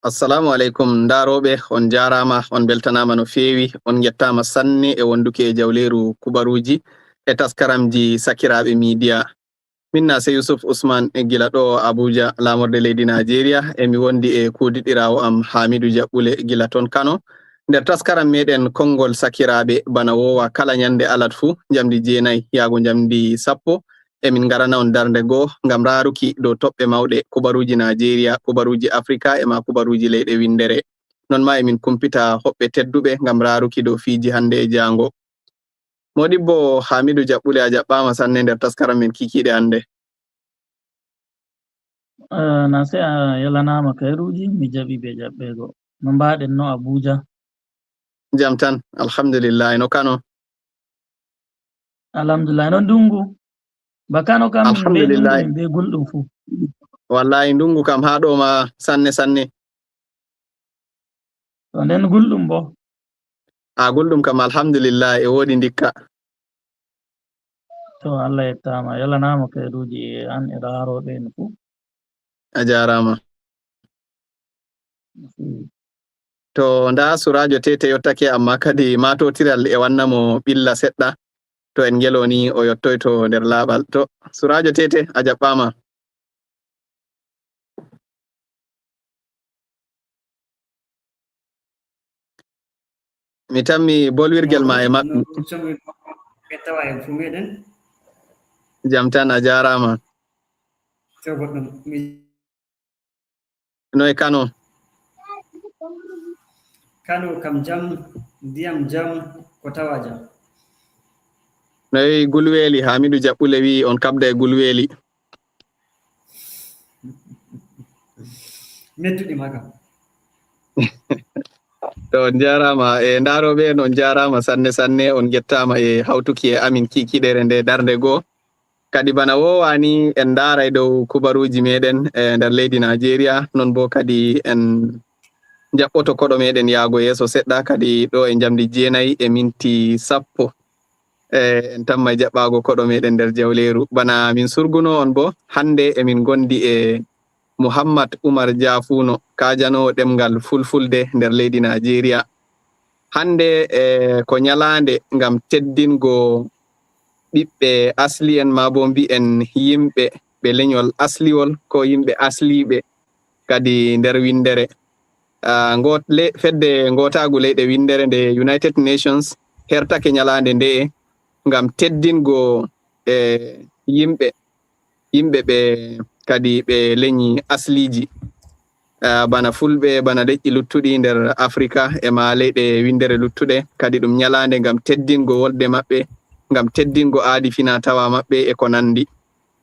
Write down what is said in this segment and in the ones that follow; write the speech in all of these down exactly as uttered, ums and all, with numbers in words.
Assalamu aleykum, ndaarooɓe, on njaaraama, on mbeltanaama no feewi, on njettaama sanne e wonduki e jawleeru kubaruuji e taskaramji Sakiraaɓe Miidiya. Min na Sey Yusuf Usman, gila ɗo Abuja, laamorde leydi Naajeeriya, e mi wondi e kuudiɗiraawo am Hamidu Jaɓɓule, gila toon Kano. Nder taskaram meɗen Konngol Sakiraaɓe, bana woowa kala ñande alat fuu, njamndi jeenayi yaago njamndi sappo, emin ngarana on darnde goo ngam raaruki dow toɓɓe mawɗe, kubaruuji Naajeeriya, kubaruuji Afrika, e ma kubaruuji leyɗe winndere. Non ma emin kumpita hoɓɓe tedduɓe ngam raaruki dow fiiji hannde e jaango. Moodibbo Hamidu Jaɓɓule, a jaɓɓaama sanne nder taskaram men kiikiiɗe hannde. Eh, na sey a yalanaama kayruuji, mi jaɓi bee jaɓɓeego. No mbaaɗen no Abuja? Jam tan, alhamdulillahi. No Kano? Alhamdulillahi. No ndungu? Ba Kano kam, min bee ndungu, min bee gulɗum fuu. Wallahi, ndungu kam haa ɗo ma sanne sanne. To nden gulɗum bo? A, gulɗum kam, alhamdulillahi, e woodi ndikka. To, Allah yettaama, yalanaama kayruuji e an e raarooɓe en fuu. A jaaraama. To, ndaa Suraajo Tete yottake, amma kadi maatotiral e wanna mo ɓilla seɗɗa. To en ngelo ni, o yottoyto nder laaɓal. To, Suraajo Tete, a jaɓɓaama. Mi tammi bolwirgel ma e maɓɓe. Jam tan, a jaaraama. Noy Kano? Kano kam jam, ndiyam jam, ko tawa jam. Noy Gulweeli? Hamidu Jaɓɓule wi'i on kaɓda e Gulweeli. Mettuɗi ma kam. To, on njaaraama e ndaarooɓe en, on njaaraama sanne sanne, on njettaama e hawtuki e amin kiikiiɗere nde darnde goo. Kadi bana woowa ni en ndaaray dow kubaruuji meɗen e nder leydi Naajeeriya, non boo kadi en njaɓɓoto koɗo meɗen yaago yeeso seɗɗa, kadi ɗo e njamndi jeenayi e minti sappo. E en tamma e jaɓɓaago koɗo meɗen nder jawleeru. Bana min surgunoo on boo, hannde emin ngondi e Muhammad Umar Jaafuuno, kaajanoowo ɗemngal Fulfulde nder leydi Naajeeriya. Hannde e ko nyalaande ngam teddingo ɓiɓɓe asli en, maa boo mbi'en yimɓe ɓe lenyol asliwol, ko yimɓe asliiɓe kadi nder winndere. Ah, ngo-, le-, fedde ngootaagu leyɗe winndere nde United Nations hertake nyalaande nde'e ngam teddingo e yimɓe, yimɓe ɓe kadi ɓe lenyi asliiji, ah, bana Fulɓe, bana leƴƴi luttuɗi nder Afrika e ma leyɗe winndere luttuɗe. Kadi ɗum nyalaande ngam teddingo wolde maɓɓe, ngam teddingo aadi finaa tawaa maɓɓe e ko nanndi.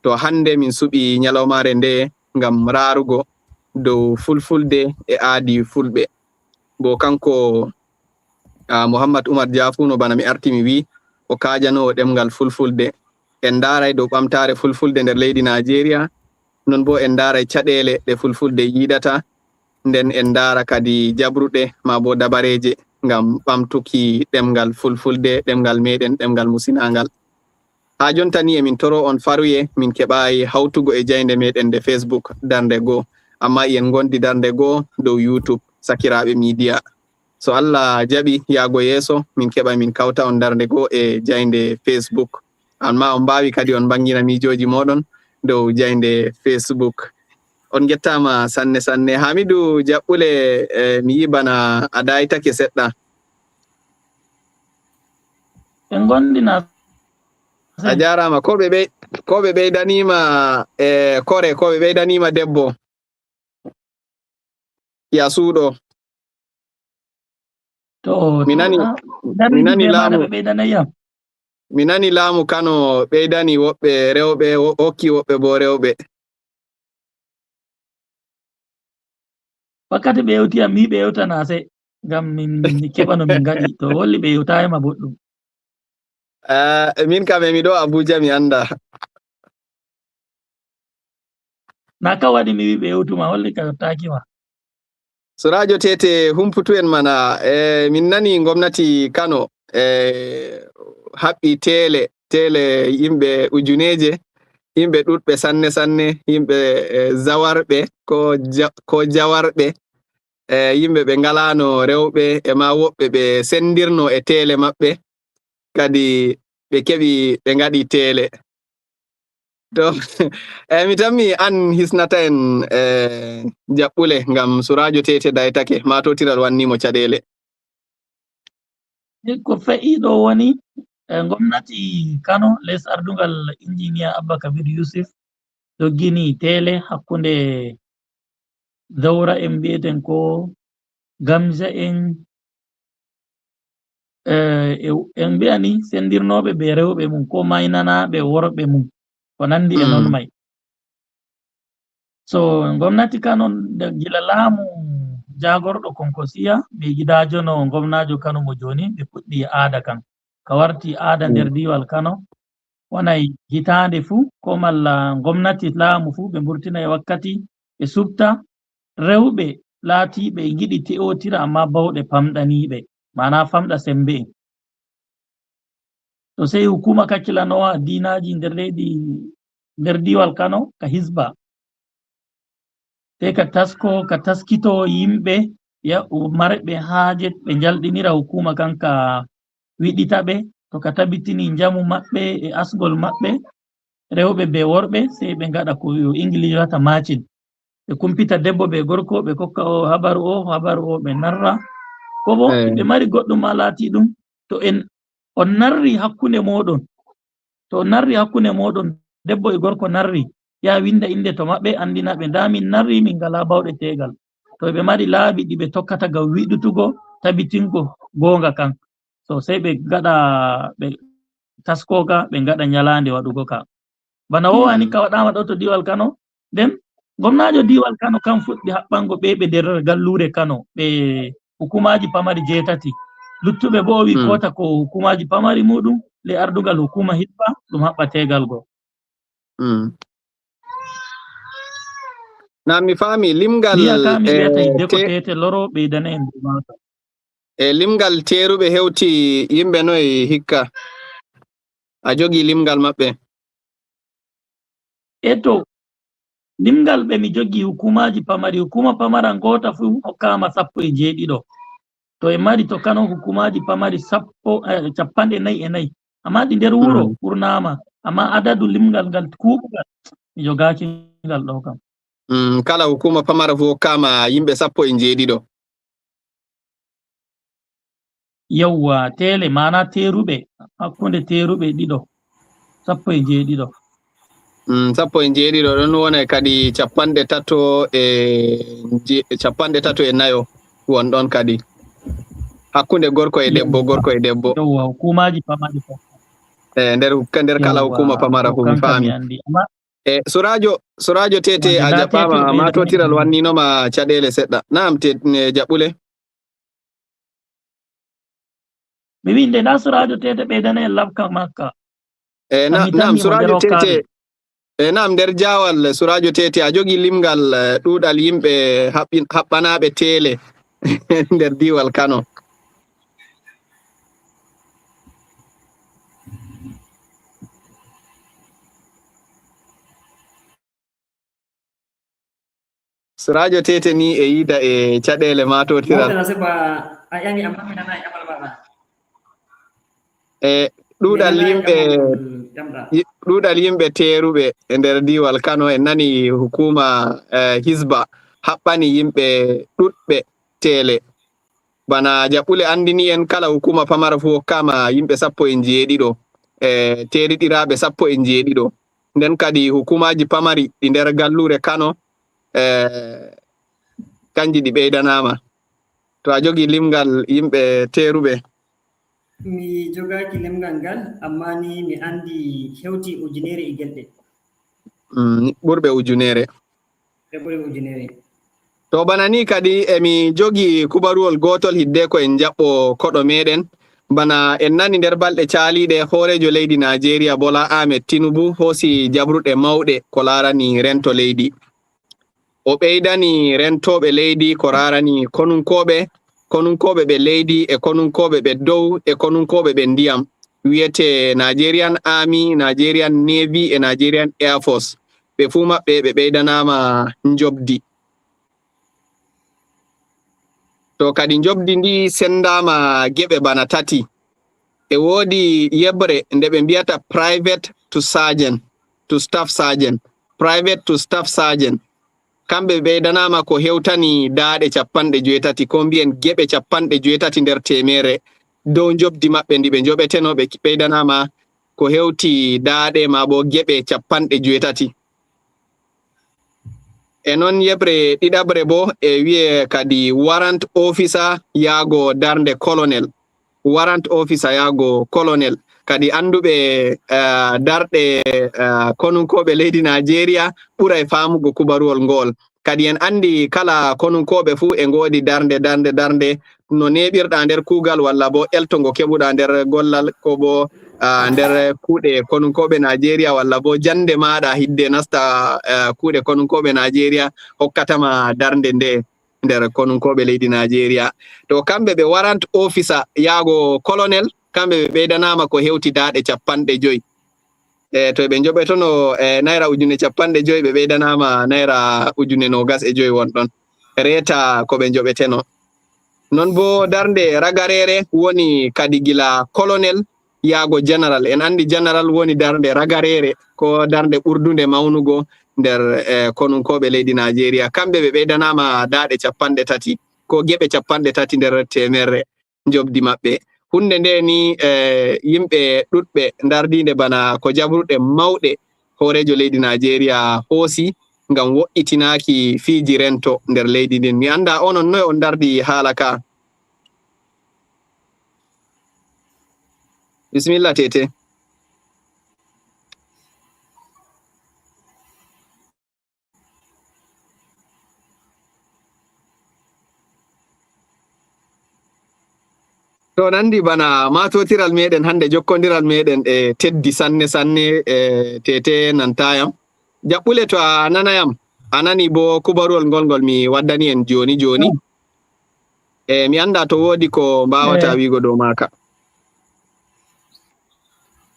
To hannde min suɓi nyalawmaare nde ngam raarugo dow Fulfulde e aadi Fulɓe. Bo kanko, ah, Muhammad Umar Jaafuuno, bana mi arti mi wi'i, o kaajanoowo ɗemngal Fulfulde. En ndaaray dow ɓamtaare Fulfulde nder leydi Naajeeriya, non boo en ndaaray caɗeele ɗe Fulfulde yiidata, nden en ndaara kadi jabruɗe maa boo dabareeje ngam ɓamtuki ɗemngal Fulfulde, ɗemngal meɗen, ɗemngal musinaangal. Haa jonta ni emin toro on faruye, min keɓaayi hawtugo e jaynde meɗen nde Facebook, darnde goo. Amma e'en ngondi darnde goo dow YouTube, Sakiraaɓe Miidiya. So Allah jaɓi yaago yeeso, min keɓa min kawta on darnde goo e jaynde Facebook. Amma on mbaawi kadi on mbaŋgina miijooji mooɗon dow jaynde Facebook. On njettaama sanne sanne. Hamidu Jaɓɓule, eh, mi yi'i bana a daaytake seɗɗa. Ɓe ngondina. A jaaraama. Ko ɓe ɓey-, ko ɓe ɓeydaniima e kore, ko ɓe ɓeydaniima debbo? Ya suuɗo. To, Mi nani, to, mi nani laamu. Ɓe ɓeydanay yam. Mi nani laamu Kano ɓeydani woɓɓe rewɓe, wo-, hokki woɓɓe boo rewɓe. Wakkati ɓe ewti am, mi ɓe ewtana sey. Ngam min, min keɓa no min ngaɗi. To holli ɓe ewtaay ma boɗɗum. Ah, min kam e mi ɗo Abuja mi annda. Na ka waɗi mi wi ɓe ewtuma, holli ka yottaaki ma. Suraajo Tete, humputu en mana, e, min nani ngomnati Kano, e, haɓɓi teele, teele yimɓe ujuneeje, yimɓe ɗuɗɓe sanne sanne, yimɓe, e, zawarɓe, ko ja-, ko jawarɓe, e yimɓe ɓe ngalaano rewɓe, e ma woɓɓe ɓe senndirno e teele maɓɓe, kadi ɓe keɓi, ɓe ngaɗi teele. To, e, mi tammi an hisnata en, e, jaɓɓule, ngam Suraajo Tete daytake, maatotiral wanni mo caɗeele. Ko fe'i ɗo woni, e, gomnati Kano, les ardungal injiniya Abba Kabir Yusuf, doggini teele hakkunde Zawra en mbi'eten ko Gamja en, e, e, en mbi'ani senndirnooɓe ɓe rewɓe mum, ko maynanaaɓe worɓe mum, ko nanndi e non may. So gomnati Kano, nde gila laamu jaagorɗo Konkosiya, ɓe gidaajono gomnaajo Kano mo jooni, ɓe puɗɗi aada kan. Ka warti aada nder diiwal Kano, wonay hitaande fuu, ko malla gomnati laamu fuu, ɓe mburtina e wakkati, ɓe suɓta rewɓe laatiiɓe ngiɗi te'otira, ammaa bawɗe pamɗaniiɓe, maanaa famɗa semmbe en. To sey hukuma kakkilanowa diinaaji nder leydi, nder diiwal Kano, ka hisba. Sey ka tasko, ka taskito yimɓe, ya, marɓe haaje, ɓe njalɗinira hukuma kan ka wiɗita ɓe, to ka tabitini njamu maɓɓe e asgol maɓɓe, rewɓe be worɓe, sey ɓe ngaɗa ko yo English wata matching. Ɓe kumpita debbo be gorko, ɓe kokka o habaru o, habaru o, ɓe narra. Ko bo, eh, ɓe mari goɗɗum ma laati ɗum, to en, on narri hakkunde mooɗon, to on narri hakkunde mooɗon, debbo e gorko narri, ya winda innde to maɓɓe, anndina ɓe, ndaa min narri, min ngalaa bawɗe teegal. To ɓe mari laabi ɗi ɓe tokkata ngam wiɗutugo, tabitingo goonga kan. So, sey ɓe ngaɗa, ɓe taskooka, ɓe ngaɗa nyalaande waɗugo ka. Bana o wani ka waɗaama ɗo to diiwal Kano, nden gomnaajo diiwal Kano kan fuɗɗi haɓɓango ɓe, ɓe nder galluure Kano, ɓe hukumaaji pamari jeetati. Luttuɓe bo o wi kota ko hukumaaji pamari muɗum, le ardungal hukuma hisba, ɗum haɓɓa teegal go. Mm. Na mi faami limgal, wiya ka mi wi'ata eh, hidde ko te- tete loro ɓeydana en dow maaka. E limgal teeruɓe hewti yimɓe noye hikka? A jogi limgal maɓɓe? E to, limgal ɓe mi jogi hukumaaji pamari, hukuma pamara ngoota fuu hokkaama sappo e jeeɗiɗo. To en mari to Kano hukumaaji pamari sappo, eh, capanɗe nayi e nayi. Amma ɗi nder wuro ɓurnaama. Amma adadu limgal ngal kuuɓugal, mi jogaaki ngal ɗo kam. Mm, kala hukuma pamara fuu hokkaama yimɓe sappo e jeeɗiɗo. Yawwa, teele, maana teeruɓe, hakkunde teeruɓe ɗiɗo, sappo e jeeɗiɗo. Mm, sappo e jeeɗiɗo, ɗon wona kadi capanɗe tato e je-, capanɗe tato e nayo won ɗon kadi. Hakkunde gorko e debbo, yawwa, gorko e debbo. Yawwa, hukumaaji pamari fof. E nder, nder kala hukuma pamara fuu, mi faami. Amma e Suraajo, Suraajo Tete, a jaɓɓaama, maatotiral wanniino ma caɗeele seɗɗa. Naam, te-, ne, jaɓɓule. Mi wi'i nde na Suraajo Tete ɓeydana en labka makka. E, na-, naam, Suraajo Tete. E, naam, nder jaawal, Suraajo Tete, a jogi limgal, eh, ɗuuɗal yimɓe haɓɓi-, haɓɓanaaɓe teele nder diiwal Kano. Suraajo Tete ni e yiida e caɗeele maatotiral. Mootana seba a ƴami amma mi nana e amal maɗa. E ɗuuɗal yimɓe, ɗuuɗal yimɓe teeruɓe e nder diiwal Kano, en nani hukuma, eh, hisba haɓɓani yimɓe ɗuɗɓe teele. Bana jaɓɓule anndini en, kala hukuma pamara fuu hokkaama yimɓe sappo e njeeɗiɗo, e teeriɗiraaɓe sappo e njeeɗiɗo. Nden kadi hukumaaji pamari ɗi nder galluure Kano, e kanji ɗi ɓeydanaama. To a jogi limgal yimɓe teeruɓe. Mi jogaaki limgal ngal, amma ni mi anndi hewti ujunere e gelɗe. Mm, ɓurɓe ujunere. Ɓe ɓuri ujunere. To bana ni kadi, emi jogi kubaruwol gootol hiddeko en jaɓɓo koɗo meɗen. Bana en nani nder balɗe caaliiɗe, hooreejo leydi Najeriya Bola Ahmed Tinubu hoosi jabruɗe mawɗe ko laarani rento leydi. O ɓeydani rentooɓe leydi ko raarani konunkooɓe, konunkooɓe ɓe leydi e konunkooɓe ɓe dow e konunkooɓe ɓe ndiyam, wiyete Nigerian Army, Nigerian Navy e Nigerian Air Force. Ɓe fuu maɓɓe ɓe ɓeydanaama njobdi. To kadi njoɓdi ndi senndaama geɓe bana tati. E woodi yeɓre nde ɓe mbiyata private to sergeant, to staff sergeant, private to staff sergeant. Kamɓe ɓeydanaama ko hewtani daaɗe capanɗe joweetati, ko mbiyen geɓe capanɗe joweetati nder teemeere dow njoɓdi maɓɓe ndi ɓe njoɓeteno, ɓe ɓeydanaama ko hewti daaɗe maa bo geɓe capanɗe joweetati. E non yeɓre ɗiɗaɓre bo e wi'e kadi warrant officer yaago darnde colonel. Warrant officer yaago colonel. Kadi annduɓe, eh, darɗe, eh, konunkooɓe leydi Najeriya ɓuray faamugo kubaruwol ngo'ol. Kadi en anndi kala konunkooɓe fuu e ngoodi darnde, darnde, darnde, no neeɓirɗa nder kuugal walla bo elto ngo keɓuɗa nder gollal, ko bo, ah, nder kuuɗe konunkooɓe Najeriya walla bo jannde maaɗa hidde nasta, ah, kuuɗe konunkooɓe Najeriya hokkatama darnde nde nder konunkooɓe leydi Najeriya. To kamɓe ɓe warrant officer yaago colonel, kamɓe ɓe ɓeydanaama ko hewti daaɗe capanɗe joyi. E, to ɓe njoɓetono, e, naira ujune capanɗe joyi, ɓe ɓeydanaama naira ujune noogas e joyi won ɗon. Reeta ko ɓe njoɓeteno. Non bo darnde ragareere woni kadi gila colonel yaago general. En anndi general woni darnde ragareere, ko darnde ɓurdunde mawnugo nder, e, konunkooɓe leydi Najeriya. Kamɓe ɓe ɓeydanaama daaɗe capanɗe tati, ko geɓe capanɗe tati nder teemerre njoɓdi maɓɓe. Huunde nde ni, e, yimɓe ɗuɗɓe ndardiinde bana ko jaɓruɗe mawɗe hooreejo leydi Najeriya hoosi ngam wo'itinaaki fiiji rento nder leydi ndin. Mi annda onon noy on ndardi haala ka. Bismillah, Tete. To nandi bana maatotiral meɗen hannde, jokkondiral meɗen e teddi sanne sanne, e Tete nantayam. Jaɓɓule to a nanayam, a nani bo kubaruwol ngol ngol mi waddani en joni joni. E mi annda to woodi ko mbawata Eh. wiigo dow maaka.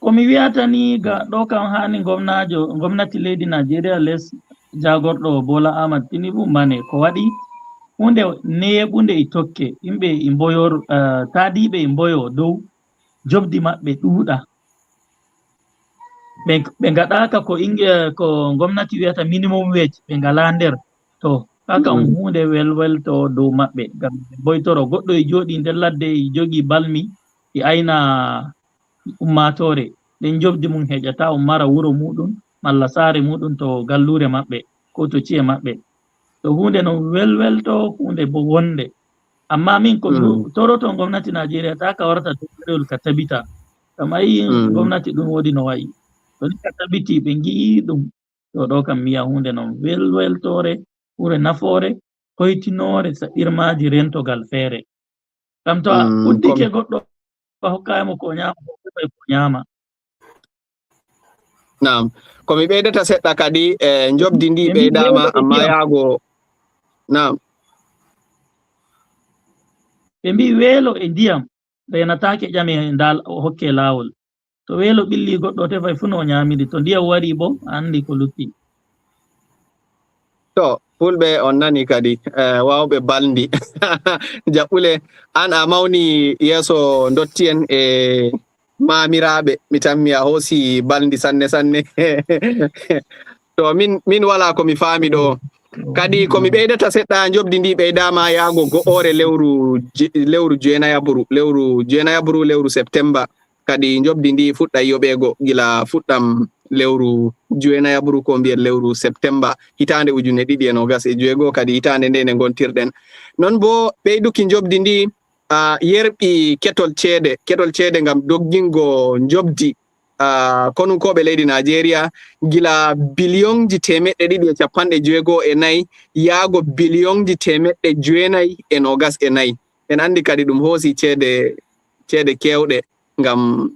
Ko mi wi'ata ni ga ɗo kam haani gomnaajo, gomnati leydi Najeriya les jaagorɗo Bola Ahmad Tinubu mane ko waɗi huunde neeɓunde e tokke. Yimɓe e mboyor, eh, taadiiɓe e mboyo dow jobdi maɓɓe ɗuuɗa. Ɓe, ɓe ngaɗaaka ko inge-, ko gomnati wi'ata minimum wage, ɓe ngalaa nder. To, kaa kam Mm. huunde welwelto dow maɓɓe. Ngam ɓe mboytoro, goɗɗo e jooɗi nder ladde, e jogii balmi, e ayna ummaatoore. Nden jobdi mum heƴataa o mara wuro muuɗum, malla saare muuɗum to galluure maɓɓe, ko to ci'e maɓɓe. To huunde non welwelto, huunde bo wonde. Amma min ko mi Mm. toroto gomnati Najeriya, taa ka warata dow ɗerewol ka tabita. Kam ayi Mm. gomnati ɗum woodi no wa'i. To ni ka tabiti ɓe ngi'i ɗum, to ɗo kam mi yi'a huunde non welweltoore, hure nafoore, hoytinoore, saɗirmaaji rentogal feere. Kam to a Mm, uddike kom- goɗɗo a hokkaay mo ko o nyaama, o heɓay ko o nyaama. Naam. Ko mi ɓeydata seɗɗa kadi, e, njobdi ndi Ɓe mbi'i ɓeydaama, weelo e amma ndiyam. yaago. Naam. Ɓe mbi'i weelo e ndiyam reenataake ƴame ndaal o hokke laawol. To weelo ɓilli goɗɗo tefay fuu no o nyaamiri. To ndiyam wari bo, a anndi ko lutti. To, fulɓe on nani kadi, eh, waawɓe balndi. Jaɓɓule, an a mawni yeeso ndotti'en e maamiraaɓe. Mi tammi a hoosi balndi sanne, sanne. To, min, min walaa ko mi faami ɗo. Kadi ko mi ɓeydata seɗɗa, njobdi ndi ɓeydaama yaago go'oore lewru je-, lewru jeenayabru, lewru jeenayabru, lewru septemba. Kadi njobdi ndi fuɗɗay yoɓeego gila fuɗɗam lewru juwenayabru, ko mbiyen lewru septemba, hitaande ujune ɗiɗi e noogas e joweego, kadi hitaande nde nde ngontirɗen. Non bo ɓeyduki njobdi ndi, a, yerɓi ketol ceede, ketol ceede ngam doggingo njobdi, a, konunkooɓe leydi Najeriya gila biliyonji teemeɗɗe ɗiɗi e capanɗe joweego e nayi yaago biliyonji teemeɗɗe jeenayi e noogas e nayi. En anndi kadi ɗum hoosi ceede, ceede keewɗe. Ngam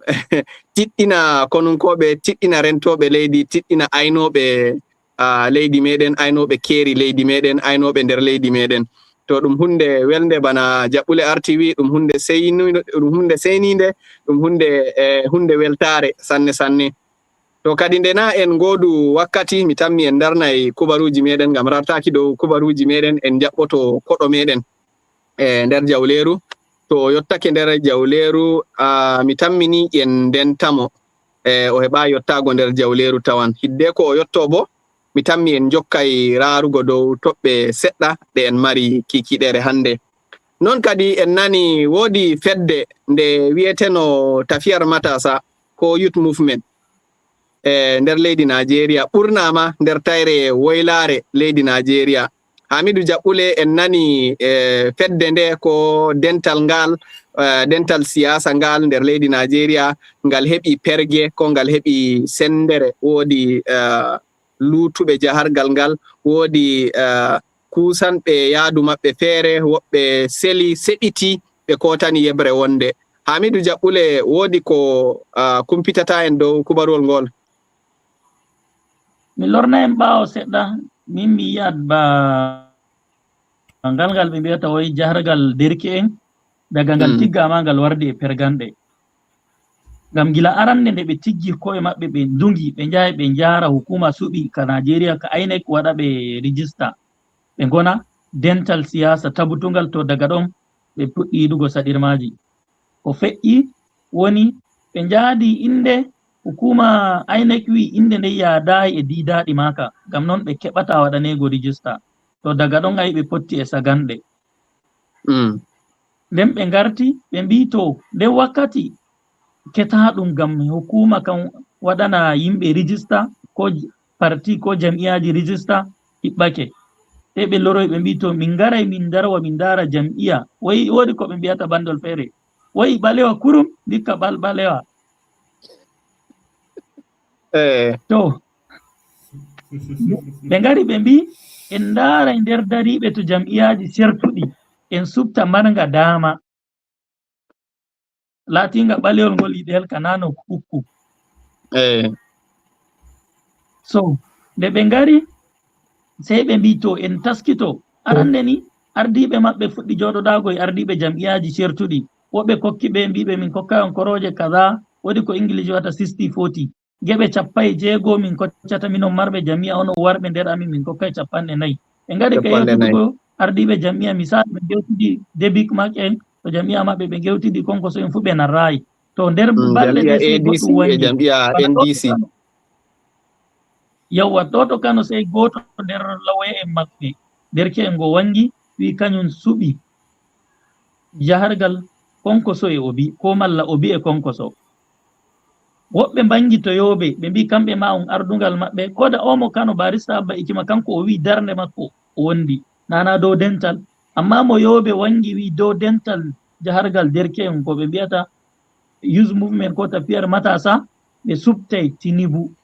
tiɗɗina konunkooɓe, tiɗɗina rentooɓe leydi, tiɗɗina aynooɓe, ah, leydi meɗen, aynooɓe keeri leydi meɗen, aynooɓe nder leydi meɗen. To ɗum huunde welnde bana Jaɓɓule R T V, ɗum huunde seyni-, ɗum huunde seyniinde, ɗum huunde, eh, huunde weltaare sanne sanne. To kadi nde na en ngoodu wakkati, mi tammi en ndarnay kubaruuji meɗen ngam rartaaki dow kubaruuji meɗen, en njaɓɓoto koɗo meɗen. e nder jawleeru. To o yottake nder jawleeru, a, mi tammini en ndentamo. E, o heɓa yottaago nder jawleeru tawan. Hiddeko o yotto bo, mi tammi en njokkay raarugo dow toɓɓe seɗɗa ɗe en mari kiikiɗeere hannde. Non kadi en nani woodi fedde nde wi'eteno Tafiyar Matasa ko Youth Movement. E nder leydi Najeriya, ɓurna ma nder tayre woylaare leydi Najeriya. Hamidu Jaɓɓule, en nani, e, fedde nde ko dental ngal, e, dental siyasa ngal nder leydi Najeriya, ngal heɓi perge, ko ngal heɓi sendere. Woodi, e, luutuɓe jahargal ngal, woodi, e, kuusanɓe yaadu maɓɓe feere, woɓɓe seli, seɓiti, ɓe kootani yeɓre wonde. Hamidu Jaɓɓule, woodi ko, a, kumpitata en dow kubaruwol ngol? Mi lorna en ɓaawo seɗɗa, min mi yi'at ba ngal ngal ɓe mbiyata woy jahargal derke'en, daga ngal tiggaama ngal wardi e perganɗe. Ngam gila arande nde ɓe tiggi ko'e maɓɓe, ɓe ndungi, ɓe njahi ɓe njaara hukuma suɓi ka Najeriya, ka INEC waɗa ɓe rijista. Ɓe ngona dental siyasa tabutungal, to daga ɗon ɓe puɗɗi yiɗugo saɗirmaaji. Ko feƴƴi woni ɓe njaadi innde hukuma INEC wi innde nde yaadaay e diidaaɗi maaka, ngam non ɓe keɓata waɗaneego rijista. To daga ɗon ayi ɓe potti e saganɗe. Mm. Nden ɓe ngarti, ɓe mbii to nden wakkati ketaaɗum ngam hukuma kan waɗana yimɓe rijista ko j-, parti ko jam'iyaaji rijista hiɓɓake. Sey ɓe loroy ɓe mbii to min ngaray min ndarwa min ndaara jam'iya. Woy woodi ko ɓe mbiyata bandol feere. Woy ɓalewa kurum, ndikka ɓal-, ɓalewa. Eh. To. Ɓe ngari ɓe mbii, en ndaaray nder dariiɓe to jam'iyaaji sertuɗi, en suɓta marnga daama. Laatiinga ɓalewol ngol yiɗe helka nano kukku. Eh. So, nde ɓe ngari, sey ɓe mbii to en taskito. Arande ni, ardiiɓe maɓɓe fuɗɗi jooɗodaago e ardiiɓe jam'iyaaji sertuɗi. Woɓɓe kokki ɓe mbii ɓe min kokkay on korooje kaza, woodi ko Ingilishi wata sixty forty. Geɓe cappae jeego min koccata minon marɓe jam'iya, onon warɓe nder amin min kokkay cappanɗe nayi. Ɓe ngari ka yewtugo ardiiɓe jam'iya, misali ɓe ngewtidi Debik Mark en, to jam'iya maɓɓe ɓe ngewtidi Konkoso en fu ɓe narrayi. To nder balɗe ɗe sey goɗɗum wangi. Jam'iya N D C. Yawwa, ɗo to Kano sey gooto nder lawyer en maɓɓe, derke'en go wangi, wi kañum suɓi jahargal Konkoso e Obi, ko malla Obi e Konkoso. Woɓɓe mbangi to Yoobe, ɓe mbii kamɓe ma on ardungal maɓɓe. Ko da omo Kano, barista Abba Hikima, kanko o wi darnde makko o wondi, nana dow dental. Amma mo Yoobe wangi wi dow dental jahargal derke'en ko ɓe mbiyata Youth Movement ko Tafiyar Matasa, ɓe suɓtay Tinubu.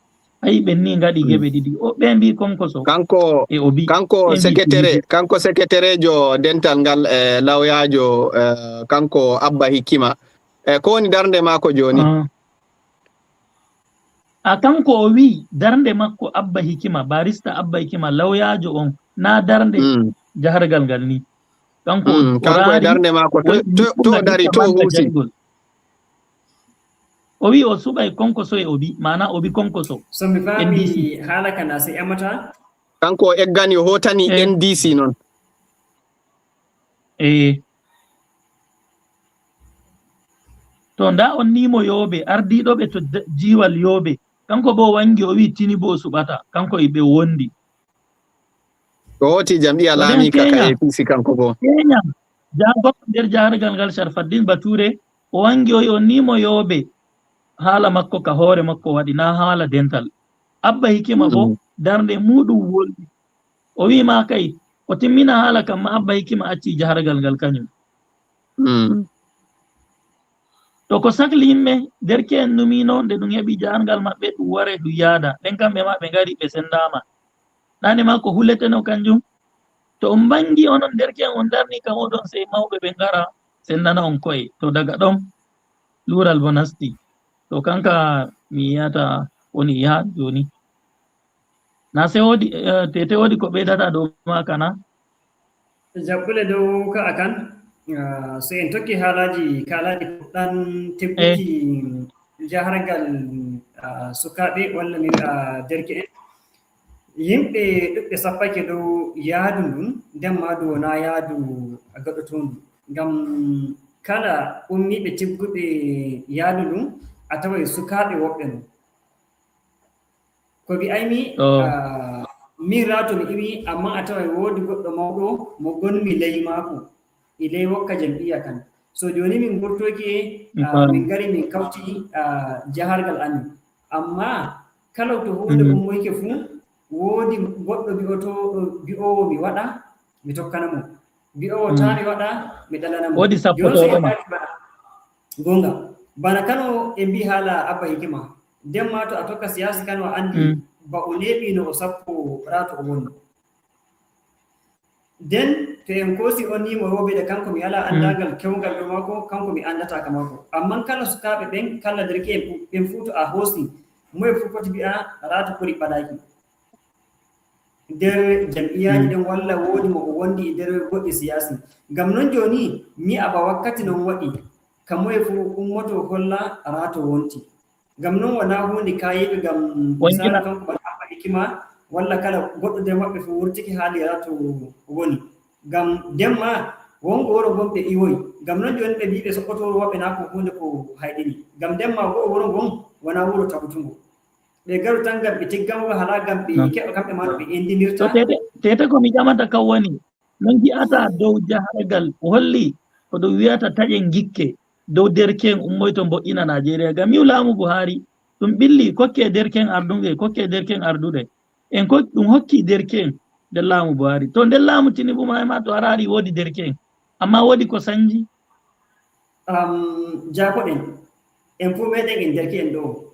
Ayi, ɓen ni ngaɗi geɓe ɗiɗi. O, ɓe mbii Konkoso. Kanko, e Obi. Kanko ɓe mbii secretary, Tinubu. Kanko secretaryjo dental ngal, e lawyerjo, e, kanko Abba Hikima. E, ko woni darnde maako jooni? Ah. A, kanko o wi darnde makko Abba Hikima, barista Abba Hikima, lawyerjo on, na darnde jahargal ngal ni. Kanko o, kanko o e raari, darnde maako to, o to, to o dari, to o huusi. O wi o suɓay Konkoso e Obi, maana Obi Konkoso. So mi faami N D C. Haala ka na se ƴamata. Kanko o eggani, o hootani N D C non. Eh. To nda on ni mo Yoobe, ardiiɗo ɓe to d-, jiiwal Yoobe. Kanko bo wangi o wi Tinubu o suɓata, kanko e ɓe wondi. O hooti jam'iya laamiika ka A P C kanko bo. Kenya, jaago nder jahargal ngal Sharfaddin Bature, o wangi o wi on ni mo Yoobe, haala makko ka hoore makko waɗi, na haala dental. Abba Hikima bo, darnde muɗum wolwi. O wi ma kay, o timmina haala kam ma Abba Hikima acci jahargal ngal kañum. To ko sakli yimɓe, derke'en numino nde ɗum heɓi jahargal maɓɓe, ɗum ware ɗum yaada. Nden kamɓe ma ɓe ngari ɓe sendaama. Nane ma ko huleteno kanjum. To on mbangi onon derke'en on darni kam oɗon sey mawɓe ɓe ngara sendana on ko'e. To daga ɗon luural bo nasti. To kanka mi yiyata woni yaha jooni. Na se woodi, eh, Tete woodi ko ɓeydata dow maaka na? Jaɓɓule dow ka'a kan, ah, so en tokki haalaaji, kaalaaji ɗan tebbuki jahargal, ah, sukaaɓe walla mi wi'a derke'en. Yimɓe ɗuɓɓe sappake dow yaadu ndun, nden maa du wonaa yaadu gaɗotoondu. Ngam kala ummiiɓe tigguɓe yaadu ndun, a taway sukaaɓe woɓɓe non. Ko wi'aymi, min raa to mi iwi, ammaa a taway woodi goɗɗo mawɗo mo ngonmi ley maako, e ley wokka jam'iyya kan. So jooni min ngurtoyke, min ngari min kawti jahargal amin. Ammaa kala to huunde ummoyke fuu, woodi goɗɗo bi'oto-, bi'oowo mi waɗa, mi tokkana mo. Bi'oowo taa mi waɗa, mi ɗalana mo. Woodi sappotoɗo ma. Goonga. Bana kano en mbi'i haala Abba Hikima. Nden maa to a tokka siyaasi kano a anndi ba o neeɓi no o sappo raa to o woni. Nden to en koosi on nii mo woobede kanko mi alaa anndangal kewngal dow maako, kanko mi anndataa ka maako. Ammaa kala sukaaɓe ɓen, kala derke'en ɓen fuu to a hoosi, moye fuu foti bi'a raa to ɓuri ɓadaaki. Nder jam'iyaaji ɗen walla woodi mo o wondi e nder goɗɗi siyaasi. Ngam non jooni mi aba wakkati non waɗi ka moye fuu ummoto holla raa to wonti. Ngam non wonaa huunde kaayeeɓe ngam misaalu kanko bana Abba Hikima walla kala goɗɗo nder maɓɓe fuu wurtike haali raa to woni. Ngam nden maa wongo wuro ngon ɓe iwoyi. Ngam non jooni ɓe mbi'i ɓe soɓɓoto wuro maɓɓe naa ko huunde ko hayɗini. Ngam nden maa wuro ngon wonaa wuro tagutungo. Ɓe garu tan ngam ɓe tigga mo, halaa ngam ɓe keɓa kamɓe maa no ɓe endinirta. Tete ko mi ƴamata kan woni, no ngi'ataa dow jahargal holli ko ɗum wi'ata taƴen ngikke dow derke'en ummoyto mbo'ina Najeriya. Ngam yi'u laamu Buhari, ɗum ɓilli kokke derke'en ardunge, kokke derke'en arduɗe. En ko ɗum hokki derke'en nder laamu Buhari. To nder laamu Tinubu maa e maa to a raari woodi derke'en. Ammaa woodi ko sanji. Am, jaakoɗen, en fuu meeɗen en derke'en ɗoo.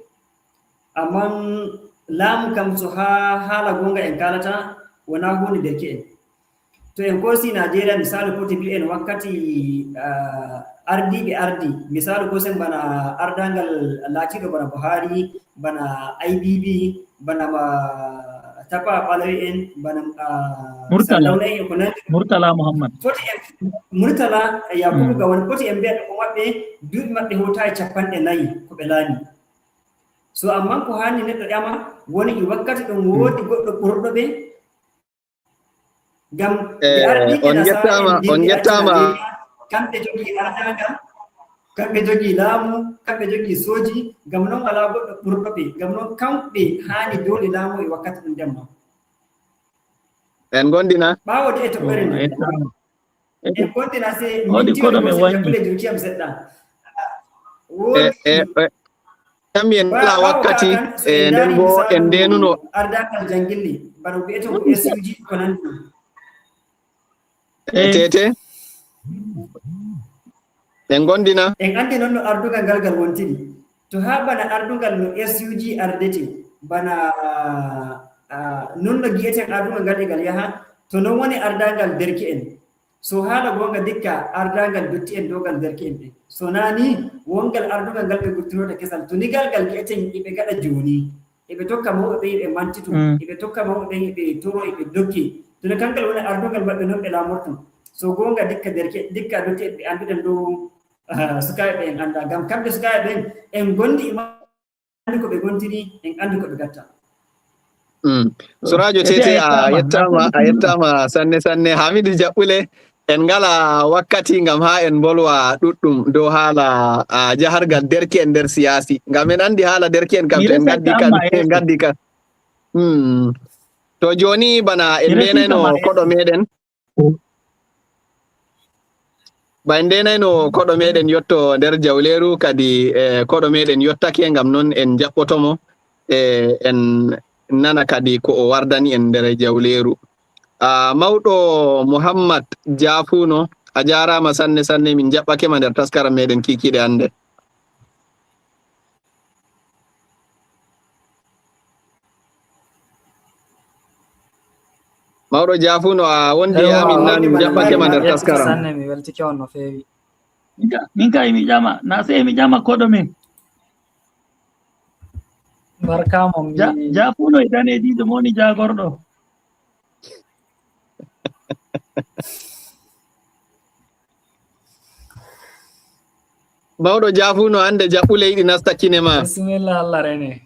Ammaa laamu kam, so haa haala goonga en kaalata, wonaa huunde derke'en. To en koosi Najeriya, misaalu, foti mbi'en wakkati, ah, ardiiɓe ardi, misaalu, koosen bana ardaangal laatiiɗo bana Buhari, bana I B B, bana ma Tafawa Balewa en, bana, ah, Murtala. Sardauna en, ko nanndi. Murtala Muhammad. Foti en, Murtala Yakubu Gawon, foti en mbi'a ko maɓɓe, duuɓi maɓɓe hewtaay cappanɗe nayi ko ɓe laami. So ammaa ko haani neɗɗo ƴama, woni e wakkati ɗon woodi goɗɗo ɓurɗo ɓe? Ngam ɓe ardiiɓe on njettaama, on njettaama. Kamɓe jogii ardaangal, kamɓe jogii laamu, kamɓe jogii sooji, ngam non alaa goɗɗo ɓurɗo ɓe, ngam non kamɓe haani doole laamu e wakkati ɗum ndemma. En ngondina? Ɓaawo de e toɓɓere nde. En ngondina se minti koɗo men wanngi. Jappule jurkiyam seɗɗa. Woodi. Kammi en kala wakkati, e nden bo en ndeenuno. Ardaangal janngille, bana ko wi'etee ko S U G ko nanndi ɗum. Tete. En ngondina. En anndi non no ardungal ngal ngal wontiri. To haa bana ardungal no S U G ardete, bana, ah, non no gi'eten ardungal ngal e ngal yaha, to non woni ardaangal derke'en. So haala goonga, ndikka ardaangal dotti'en dow ngal derke'en ɓen. So naa ni, wongal ardungal ngal ɓe ngurtinoyta kesal. To ni ngal ngal gi'eten e ɓe ngaɗa jooni, e ɓe tokka mawɓe ɓen e ɓe mantitu, e ɓe tokka mawɓe ɓen e ɓe toro e ɓe dokki. To ni kangal woni ardungal maɓɓe, non ɓe laamorto. So goonga, ndikka derke-, ndikka dotti'en ɓe annduɗen dow, ah, sukaaɓe ɓen en annda. Ngam kamɓe sukaaɓe ɓen en ngondi e anndi ko ɓe ngontiri, en anndi ko ɓe ngatta. Mm. Suraajo Tete, a yettaama, a yettaama sanne, sanne. Hamidu Jaɓɓule, en ngalaa wakkati ngam haa en mbolwa ɗuɗɗum dow haala, ah, jahargal derke'en nder siyaasi. Ngam en anndi haala derke'en kam, to en ngaddi kan, en ngaddi kan. Mm. To jooni bana en ndeenayno koɗo meɗen. Ɓay ndeenayno koɗo meɗen yotto nder jawleeru, kadi, eh, koɗo meɗen yottake, ngam non en jaɓɓoto mo, eh, en nana kadi ko o wardani en nder jawleeru. Ah, mawɗo Muhammad Jaafuno, a jaaraama sanne, sanne, min jaɓɓake ma nder taskaram meɗen kiikiiɗe hannde. Mawɗo Jaafuno, a wondi e amin, na min jaɓɓake ma nder taskaram. Sanne, mi weltike on no feewi. Min ka, min ka emi ƴama, na sey emi ƴama koɗo men. Barka mo mi. Ja-, Jaafuno e daneejiijo mo woni jaagorɗo. Mawɗo Jaafuno, hannde jaɓɓule yiɗi nasta kine ma. Bisimilla, Allah rene.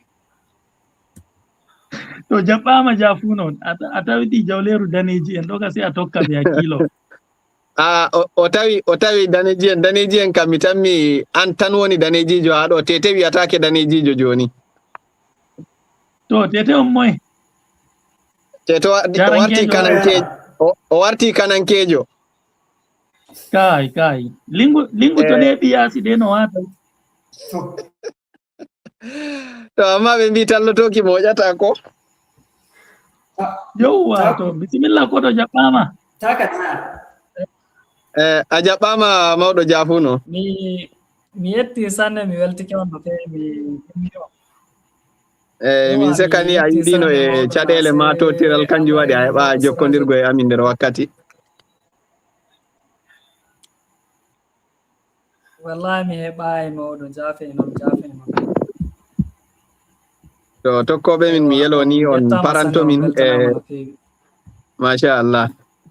To jaɓɓaama jaafuno, a ta-, a tawi ɗi jawleeru daneeji en ɗo ka, sey a tokka ɓe hakkiilo. A, o, o tawi, o tawi daneeji en, daneeji en kam mi tammi an tan woni daneejiijo haa ɗo, Tete wiyataake daneejiijo jooni. To, Tete on moye? Tete wa-, o warti Jarankeejo. kanankeejo, o, o warti kanankeejo. Kaay, kaay. Lingu, lingu to Eh. neeɓi yaasi de no waata. To, amma ɓe mbii tallotooki moƴata ko. Yowwa, Ta- to, bisimilla, koto jaɓɓaama. Taka ta. Eh, a jaɓɓaama mawɗo jaafuno. Mi, mi yetti sanne, mi weltike on no feewi, mi, mi, mi, Eh, min Ewa, sekani mi a yetti yiɗino sanne e mawɗo caɗeele ma Naase, tottiral, kanjum waɗi a Allah heɓa e jokkondirgo e amin nder wakkati. Wallahi mi heɓaay mawɗo, jaafe non, jaafe non. To tokkooɓe min mi Ewa, yeloni on on yettaama paranto sanne, on min, weltanaama eh, no feewi. Machallah.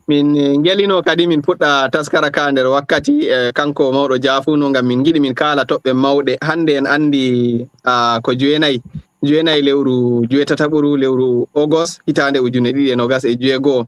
Min, eh, ngelino kadi min puɗɗa taskara ka nder wakkati, eh, kanko mawɗo jaafuno, ngam min ngiɗi min kaala toɓɓe mawɗe. Hannde en anndi, ah, ko jowenayi, jowenayi lewru joweetataɓuru, lewru ogos, hitaande ujune ɗiɗi e nogas e joweego.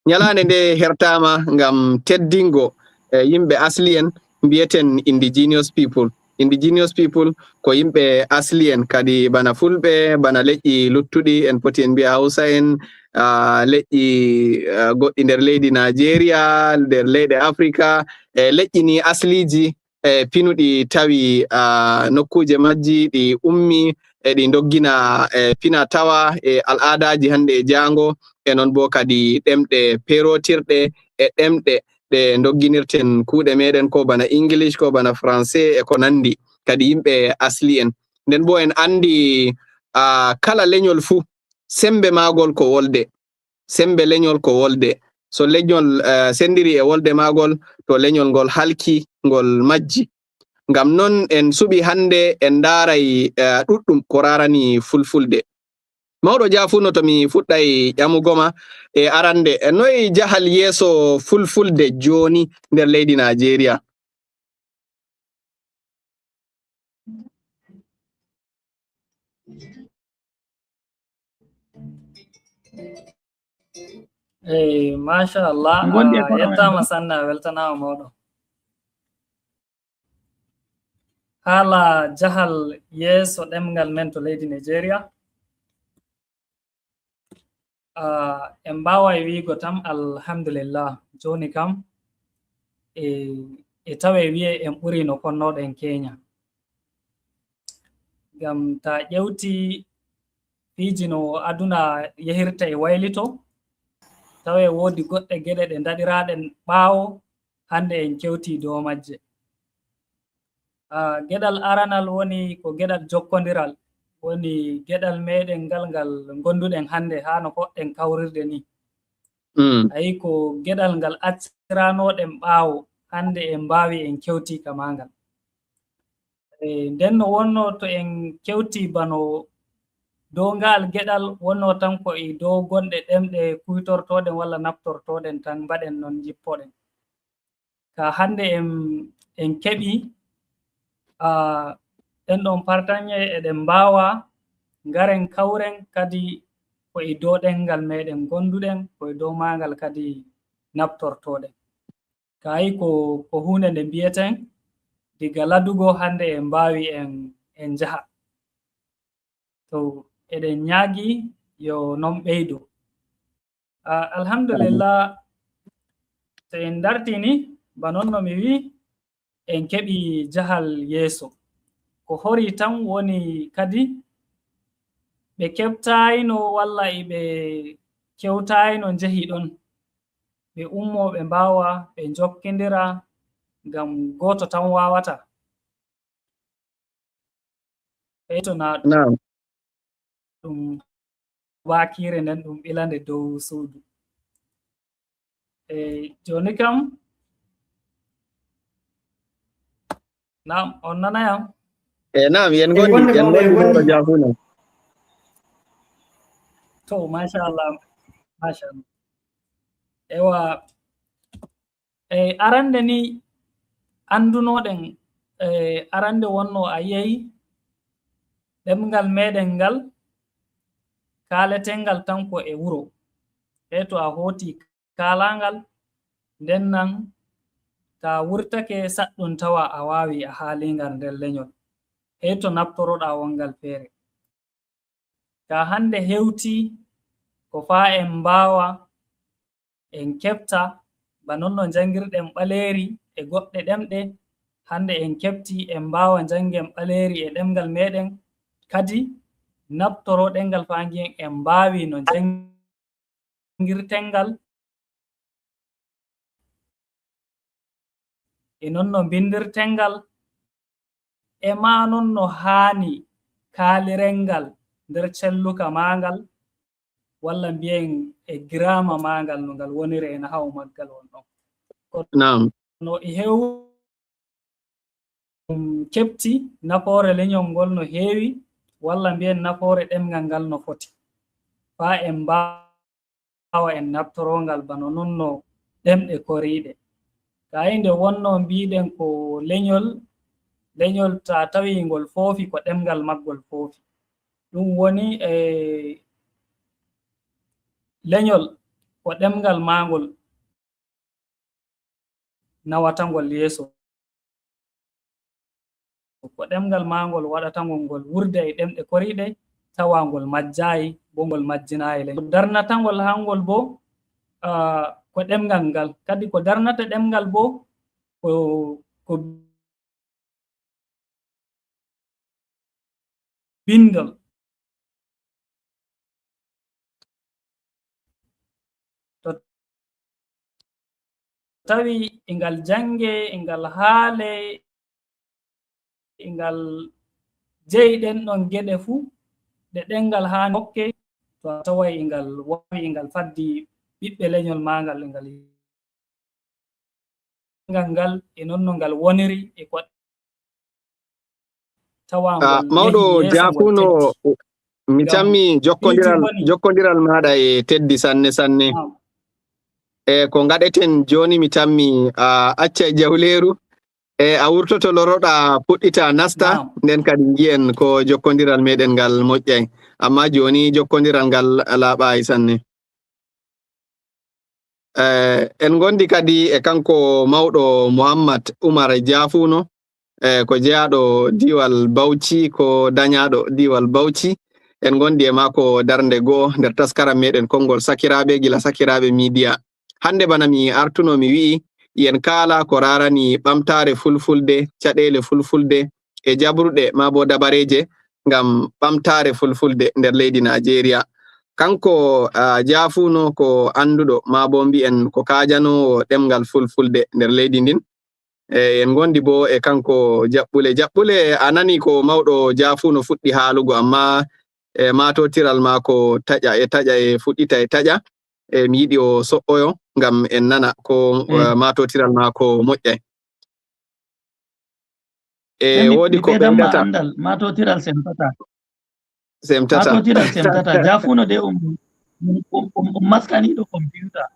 Ñalaande nde hertaama ngam teddingo, eh, yimɓe asli en, mbiyeten indigenous people. Indigenous people ko yimɓe asli en, kadi bana Fulɓe, bana leƴƴi luttuɗi, en poti en mbiya Hausa en, ah, leƴƴi, ah, goɗɗi nder leydi Nigeria, nder leyɗe Afrika, e leƴƴi ni asliiji, e pinuɗi tawi, ah, nokkuuje majji ɗi ummi, e ɗi ndoggina, e fina tawa, e al'aadaaji hannde e jaango, e noon bo kadi ɗemɗe peerotirɗe, e ɗemɗe ɗe ndogginirten kuuɗe meɗen, ko bana English, ko bana Français, e ko nandi, kadi yimɓe asli en. Nden bo en andi, ah, kala leñol fuu, sembe maagol ko wolde. Sembe leñol ko wolde. So leñol, eh, sendiri e wolde maagol, to leñol ngol halki, ngol majji. Ngam non en suɓi hannde en ndaaray, eh, ɗuɗɗum ko raarani fulfulde. Mawɗo jaafuno, to mi fuɗɗay ƴamugo ma, e arande, e noy jahal yeeso fulfulde jooni nder leydi Najeriya? Eyi, machallah, Ngondi e a koɗo men yettaama ɗo. Sanne, a weltanaama mawɗo. Haala jahal yeeso ɗemngal men to leydi Nigeria, ah, en mbaaway wiigo tan alhamdulillah, jooni kam e, e tawe wiye en ɓuri no konnoɗen Kenya. Ngam ta ƴewti piiji no aduna yehirta e waylito, tawe woodi goɗɗe geɗe ɗe ndaɗiraaɗen ɓaawo, hannde en kewti dow majje. Ah, geɗal aranal woni ko geɗal jokkondiral, woni geɗal meɗen ngal, ngal ngonduɗen hannde haa no koɗɗen kawrirde ni. Mm. Ayi ko geɗal ngal acciranoɗen ɓaawo, hannde en mbaawi en kewti ka maa ngal. E, nden no wonno to en kewti bano dow ngaal geɗal wonno tan ko e dow gonɗe ɗemɗe kuytortoɗen walla naftortoɗen tan mbaɗen non njippoɗen. Ka hannde en, en keɓi, ah, ɗen ɗon partaŋe eɗen mbaawa ngaren kawren kadi ko e dow ɗemngal meɗen ngonduɗen, ko e dow maa ngal kadi naftortoɗen. Kayi ko, ko huunde nde mbiyeten diga ladugo hannde en mbaawi en, en njaha. To eɗen ñaagi yo non ɓeydo. Ah, alhamdulillah, to en dartini, ba non no mi wi, en keɓi jahal yeeso. Ko hori tan woni kadi ɓe keɓtaayno walla e ɓe kewtaayno njehi ɗon. Ɓe ummoo ɓe mbaawa, ɓe njokkindira, ngam gooto tan waawata. Ɓeyto na Naam. Ɗum waakire nden ɗum ɓilande dow suudu. E jooni kam, naam, on nanayam? E naam, yen ngondi, yen ngondi, mawɗo jaafuno. To, machallah, machallah. Ewa, e arande ni anndunoɗen, e arande wonno a yehi ɗemngal meɗen ngal, kaaletengal tan ko e wuro. Hey to a hooti kaalaangal, nden nan ta wurtake saɗɗun tawa a waawi a haalingal nder leñol. Hey to naftoroɗaa wongal feere. Ka hannde hewti ko faa en mbaawa en keɓta, ba non no njanngirɗen ɓaleeri e goɗɗe ɗemɗe, hannde en keɓti en mbaawa njanngen ɓaleeri e ɗemngal meɗen, kadi naftoro ɗemngal faa ngiyen en mbaawi no njanngirten ngal, e non no mbinndirten ngal, e maa non no haani kaaliren ngal nder celluka maa ngal, walla mbiyen e giraama maa ngal no ngal woniri e nahawu maggal on ɗon. Ko Naam. no e heew-, um, keɓti nafoore leñol ngol no heewi, walla mbiyen nafoore ɗemngal ngal no foti. Faa en mbaawa en naftorongal bano non no ɗemɗe koriiɗe. Kaa e nde wonnoo mbiiɗen ko leñol, leñol ta tawi ngol foofi ko ɗemngal maggol foofi. Ɗum woni e leñol ko ɗemngal maangol nawata ngol yeeso. Ko ɗemngal maangol waɗata ngol, ngol wurda e ɗemɗe koriiɗe, tawa ngol majjaayi, bo ngol majjinaayi leñol. Darnata ngol hangol bo, ah, ko ɗemngal ngal. Kadi ko darnata ɗemngal bo, ko, ko binndol. To tawi e ngal jannge, e ngal haale, e ngal jeyi ɗen ɗon geɗe fuu, ɗe ɗemngal haani hokke, to a taway e ngal waawi, e ngal faddi ɓiɓɓe leñol maa ngal, e ngal ngal ngal e non no ngal woniri e ko tawa Ah, ngol mawɗo yehi yeeso, ngol Jaafuno, teddi. mi Ngam tammi ɗiiti jokkondiral, woni jokkondiral maaɗa e teddi sanne sanne. Naam. E ko ngaɗeten jooni mi tammi a accay jawleeru. E a wurtoto loroɗa puɗɗita nasta, Naam. Nden kadi ngiyen ko jokkondiral meɗen ngal moƴƴay. Amma jooni jokkondiral ngal laaɓaay sanne. Eh, en ngondi kadi e kanko mawɗo Muhammad Umar Jaafuno, eh, ko jeyaaɗo diiwal Bauchi, ko dañaaɗo diiwal Bauchi. En ngondi e maako darnde go'o nder taskaram meɗen konngol sakiraaɓe gila Sakiraaɓe Media. Hannde bana mi artuno mi wi'i, yen kaala ko raarani ɓamtaare fulfulde, caɗeele fulfulde, e jaɓruɗe maa bo dabareeje ngam ɓamtaare fulfulde nder leydi Najeriya. Kanko, ah, Jaafuno ko annduɗo maa bo mbi'en ko kaajanoowo ɗemngal fulfulde nder leydi ndin. E en ngondi bo e kanko Jaɓɓule. Jaɓɓule, a nani ko mawɗo Jaafuno fuɗɗi haalugo, amma e maatotiral maako taƴa e taƴa e fuɗɗita e taƴa. E mi yiɗi o so'oyo ngam en nana ko, mm, eh, maatotiral maako moƴƴay. E Mi, woodi mi ko ɓeydanma ɓeydata? Anndal, maatotiral semtata. Semtata. Maatotiral semtata. Jaafuno de um, um, um, um, um maskaniiɗo computer.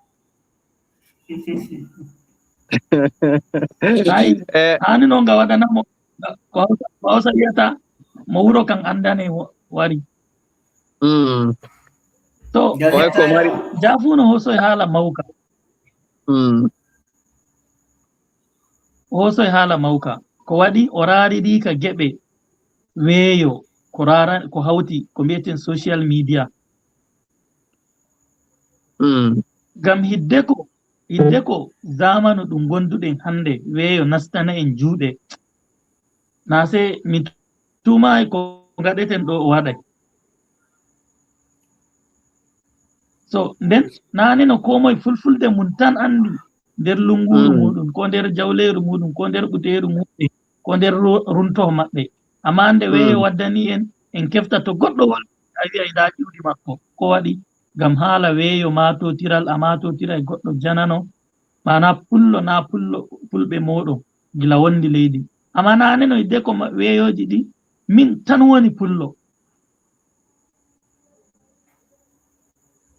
Ay, eh, haani noon nga waɗana mo, ko Hawsa, ko Hawsa wiyata, mo wuro kan anndane wa-, wari. Mm. To, oy ko mari. Jaafuno hosoy haala mawka. Mm. Hosoy haala mawka. Ko waɗi o raariri ka geɓe weeyo, ko raara-, ko hawti ko mbiyeten social media. Mm. Ngam hiddeko, hiddeko zamanu ɗum ngonduɗen hannde, weeyo nastana en juuɗe. Na se mi tuumaay ko ngaɗeten ɗo o waɗay. So, nden, naane no koo moye fulfulde mum tan anndi nder lunnguuru muuɗum, ko nder jawleeru muuɗum, ko nder ɓuteeru muuɗum, ko nder ru-, runto maɓɓe. Amma nde weeyo waddani en, en kefta to goɗɗo woni, a wi'ay ndaa ƴuwdi makko. Ko waɗi? Ngam haala weeyo maatotiral, a maatotira e goɗɗo janano, maanaa pullo, naa pullo, pulɓe mooɗon, gila wondi leydi. Amma naane no hiddeko ma-, weeyooji ɗi, min tan woni pullo.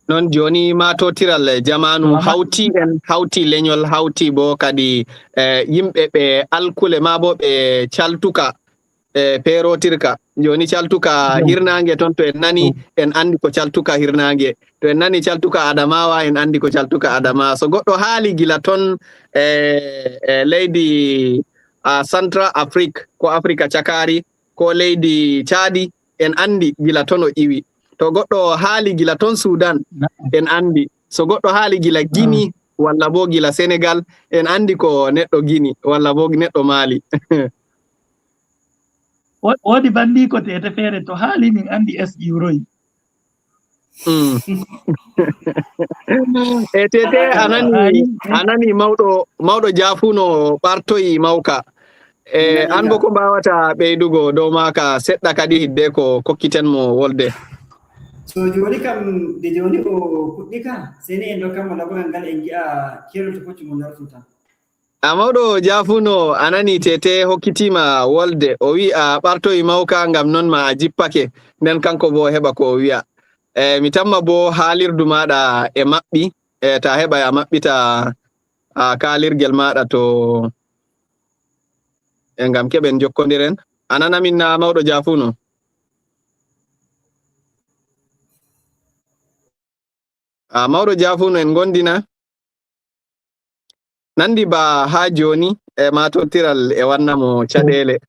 Non jooni maatotiral e jamaanu hawti en, hawti leñol, hawti bo kadi, eh, yimɓe ɓe alkule maa bo ɓe caltuka, e peerotirka. Jooni caltuka hirnaange ton, to en nani, en anndi ko caltuka hirnaange. To en nani caltuka Adamawa, en anndi ko caltuka Adamawa. So goɗɗo haali gila ton e, e leydi, a, Central Afrique, ko Afrika cakaari, ko leydi Caadi, en anndi gila ton o iwi. To goɗɗo haali gila ton Sudan, en anndi. So goɗɗo haali gila Gini, walla bo gila Senegal, en anndi ko neɗɗo Gini, walla bo neɗɗo Mali. Wo-, woodi banndiiko Tete feere to haali min anndi S J Roy. Mm. E Tete, a nani, a nani mawɗo, mawɗo Jaafuno ɓartoyi mawka. E, an bo ko mbaawata ɓeydugo dow maaka seɗɗa kadi hidde ko kokkiten mo wolde? So jooni kam, de jooni o fuɗɗi ka, sey ni en ndokkan mo laɓoral ngal, en ngi'a keerol to foti mo dartu tan. A mawɗo Jaafuno, a nani Tete hokkitiima wolde, o wi'i a ɓartoyi mawka ngam non ma a jippake, nden kanko bo o heɓa ko o wi'a. E, mi tamma bo haalirdu maaɗa e maɓɓi, e, ta heɓa a maɓɓita, a, kaalirgel maaɗa to, e, ngam keɓen jokkondiren. A nana min na mawɗo Jaafuno? A, mawɗo Jaafuno en ngondi na? Nandi ba haa jooni, e, maatotiral e wanna mo caɗeele.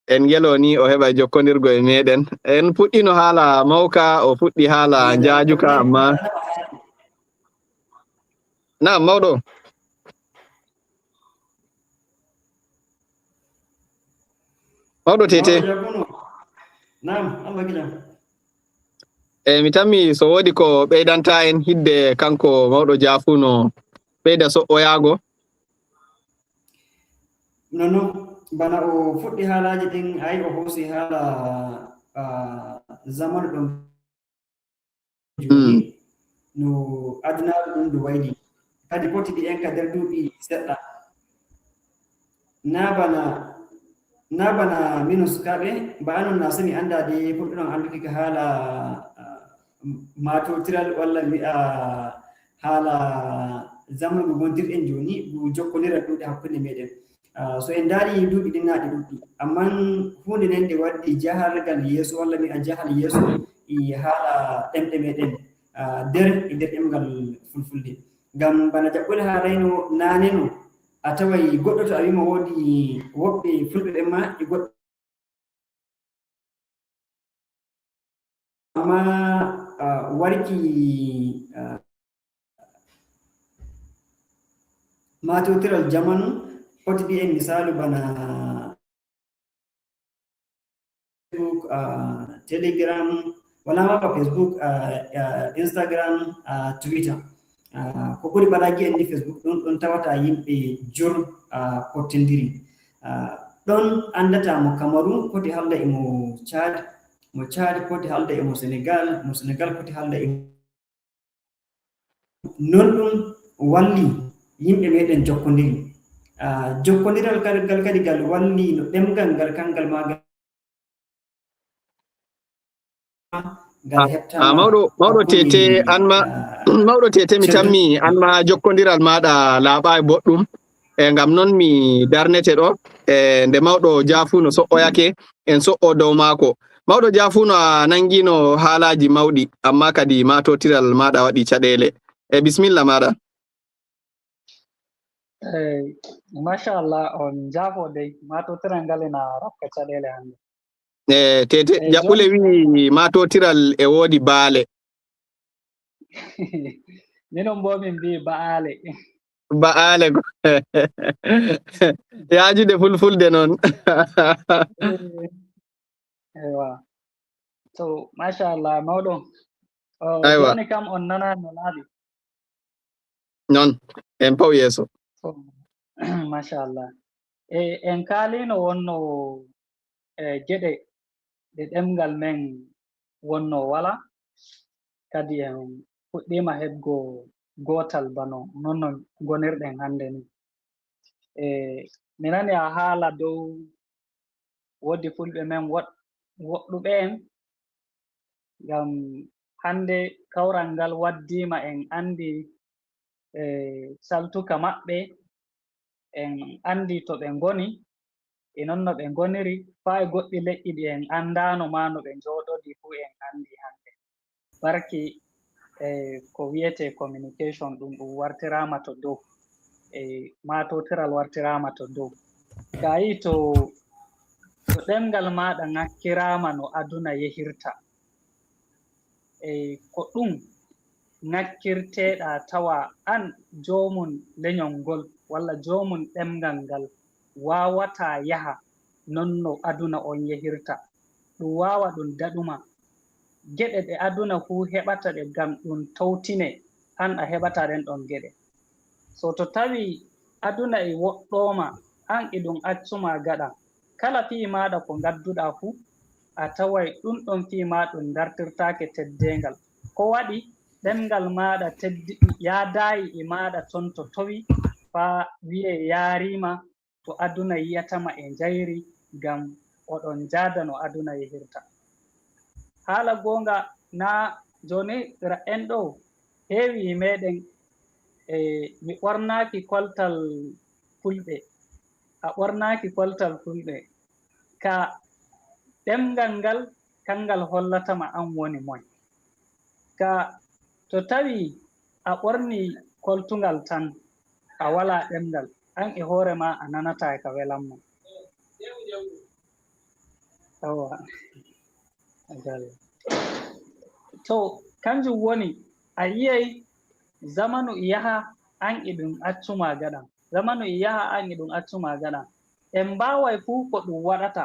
En ngelo ni o heɓa jokkondirgo e meɗen. En puɗɗino haala mawka, o fuɗɗi haala njaajuka, amma. Naam, mawɗo. Mawɗo Tete. Mawɗo Jaafuno. Naam, Allah gila. E, mi tammi so woodi ko ɓeydanta en hidde kanko mawɗo Jaafuno ɓeyda soɓɓoyaago. Non, non, bana o fuɗɗi haalaaji ɗin, ay o hoosi haala, ah, zamanu ɗum jooni, no adunaaru ɗum ndu wayli. Kadi foti mbi'en ka nder duuɓi seɗɗa. Naa bana, naa bana minon sukaaɓe, ba anon na semi anndaa de puɗɗuɗon annduki ka haala, ah, maatotiral walla mbi'a haala zamanu ngu ngontirɗen jooni, ngu jokkondiral ɗuuɗi hakkunde meɗen. Ah, so en ndaari duuɓi ɗin naa ɗi ɗuɗɗi. Ammaa huunde nden nde waddi jahargal yeeso walla mbi'a jahal yeeso e haala ɗemɗe meɗen, ah, nder, e nder ɗemngal fulfulde. Ngam bana jaɓɓude haalay no naane no, a taway goɗɗo to a wi'i mo woodi woɓɓe fulɓe ɓen ma e goɗɗo. Amma, ah, warki, ah, maatotiral jamanu, foti mbi'en misaalu bana Facebook, ah, Telegram, wala ma ba Facebook, ah, ah, Instagram, ah, Twitter. Ah, ko ɓuri ɓadaaki en ni Facebook ɗon, ɗon tawata yimɓe jur, ah, pottindiri. Ah, ɗon anndata mo Kamaru foti haalda e mo Chad, mo Chad foti haalda e mo Senegal, mo Senegal foti haalda e mo. Non ɗum walli yimɓe meɗen jokkondiri. Ah, jokkondiral kal-, ngal kadi ngal walli no ɗemngal ngal kanngal maagal ngal heɓtaama. Ah, mawɗo, mawɗo Tete, an ma, ah, mawɗo Tete, mi tammi an ma jokkondiral maaɗa laaɓaay boɗɗum. E ngam non mi darnete ɗo, e nde mawɗo Jaafuno so'oyake, en so'o dow maako. Mawɗo Jaafuno, a nanngino haalaaji mawɗi, ammaa kadi maatotiral maaɗa waɗi caɗeele. E, bismilla maaɗa. Eey, machallah, on njaafo dey, maatotiral ngal ina rokka caɗeele hannde. E, Tete, eey, jaɓɓule jooni wi'i maatotiral e woodi baale. Minon boo min mbi'i ba'aale. Ba'aale ko. Yaajude fulfulde noon. Eey. Eywa. To, machallah, mawɗo. O, aywa. Jooni kam on nanaani no laaɓi. Noon, en paw yeeso. To, machallah. E, en kaaliino wonno, e, geɗe ɗe ɗemngal men wonno wala. Kadi en fuɗɗiima heɓgo gootal bano non no ngonirɗen hannde ni. E, mi nani a haala dow woodi fulɓe men woɗ-, woɗɗuɓe en, ngam hannde kawral ngal waddiima en anndi, e, saltuka maɓɓe, en anndi to ɓe ngoni, E noon no ɓe ngoniri, faa e goɗɗi leƴƴi ɗi en anndaano maa no ɓe njooɗodii fuu en anndii hannde. Barki e ko wiyetee communication ɗum, ɗum wartiraama to dow, e maatootiral wartiraama to dow. Kaa yii to, to ɗemngal maaɗa ŋakkiraama no aduna yehirta, e ko ɗum ŋakkirteeɗaa tawa aan joomum leñol ngol walla joomum ɗemngal ngal waawataa yaha noon no aduna oon yehirta. Ɗum waawa ɗum daɗu ma. Geɗe ɗe aduna fuu heɓata ɗe ngam ɗum towtine, aan a heɓataa ɗeen ɗoon geɗe. So to tawii aduna e woɗɗoo ma, aan e ɗum accu ma gaɗa. Kala fii maaɗa ko ngadduɗaa fuu, a taway ɗum ɗoon fii maa ɗum dartirtaake teddeengal. Ko waɗi ɗemngal maaɗa teddi, yaadaayi e maaɗa toon to towi, faa wiyee yaariima to aduna yiyata ma e njayri, ngam oɗon njaada no aduna yehirta. Haala goonga, na jooni ra-, en ɗo heewi e meeɗen, e mi ɓornaaki koltal Fulɓe, a ɓornaaki koltal Fulɓe, ka ɗemngal ngal, kanngal hollata ma aan woni moy. Ka to tawii a ɓornii koltungal tan, a walaa ɗemngal, aan e hoore maa a nanataa e ka welan ma. Awa. Agal. To, kanjum woni, a yiyay zamanu e yaha, aan e ɗum accu ma gaɗan. Zamanu e yaha, aan e ɗum accu ma gaɗan. En mbaaway fuu ko ɗum waɗata,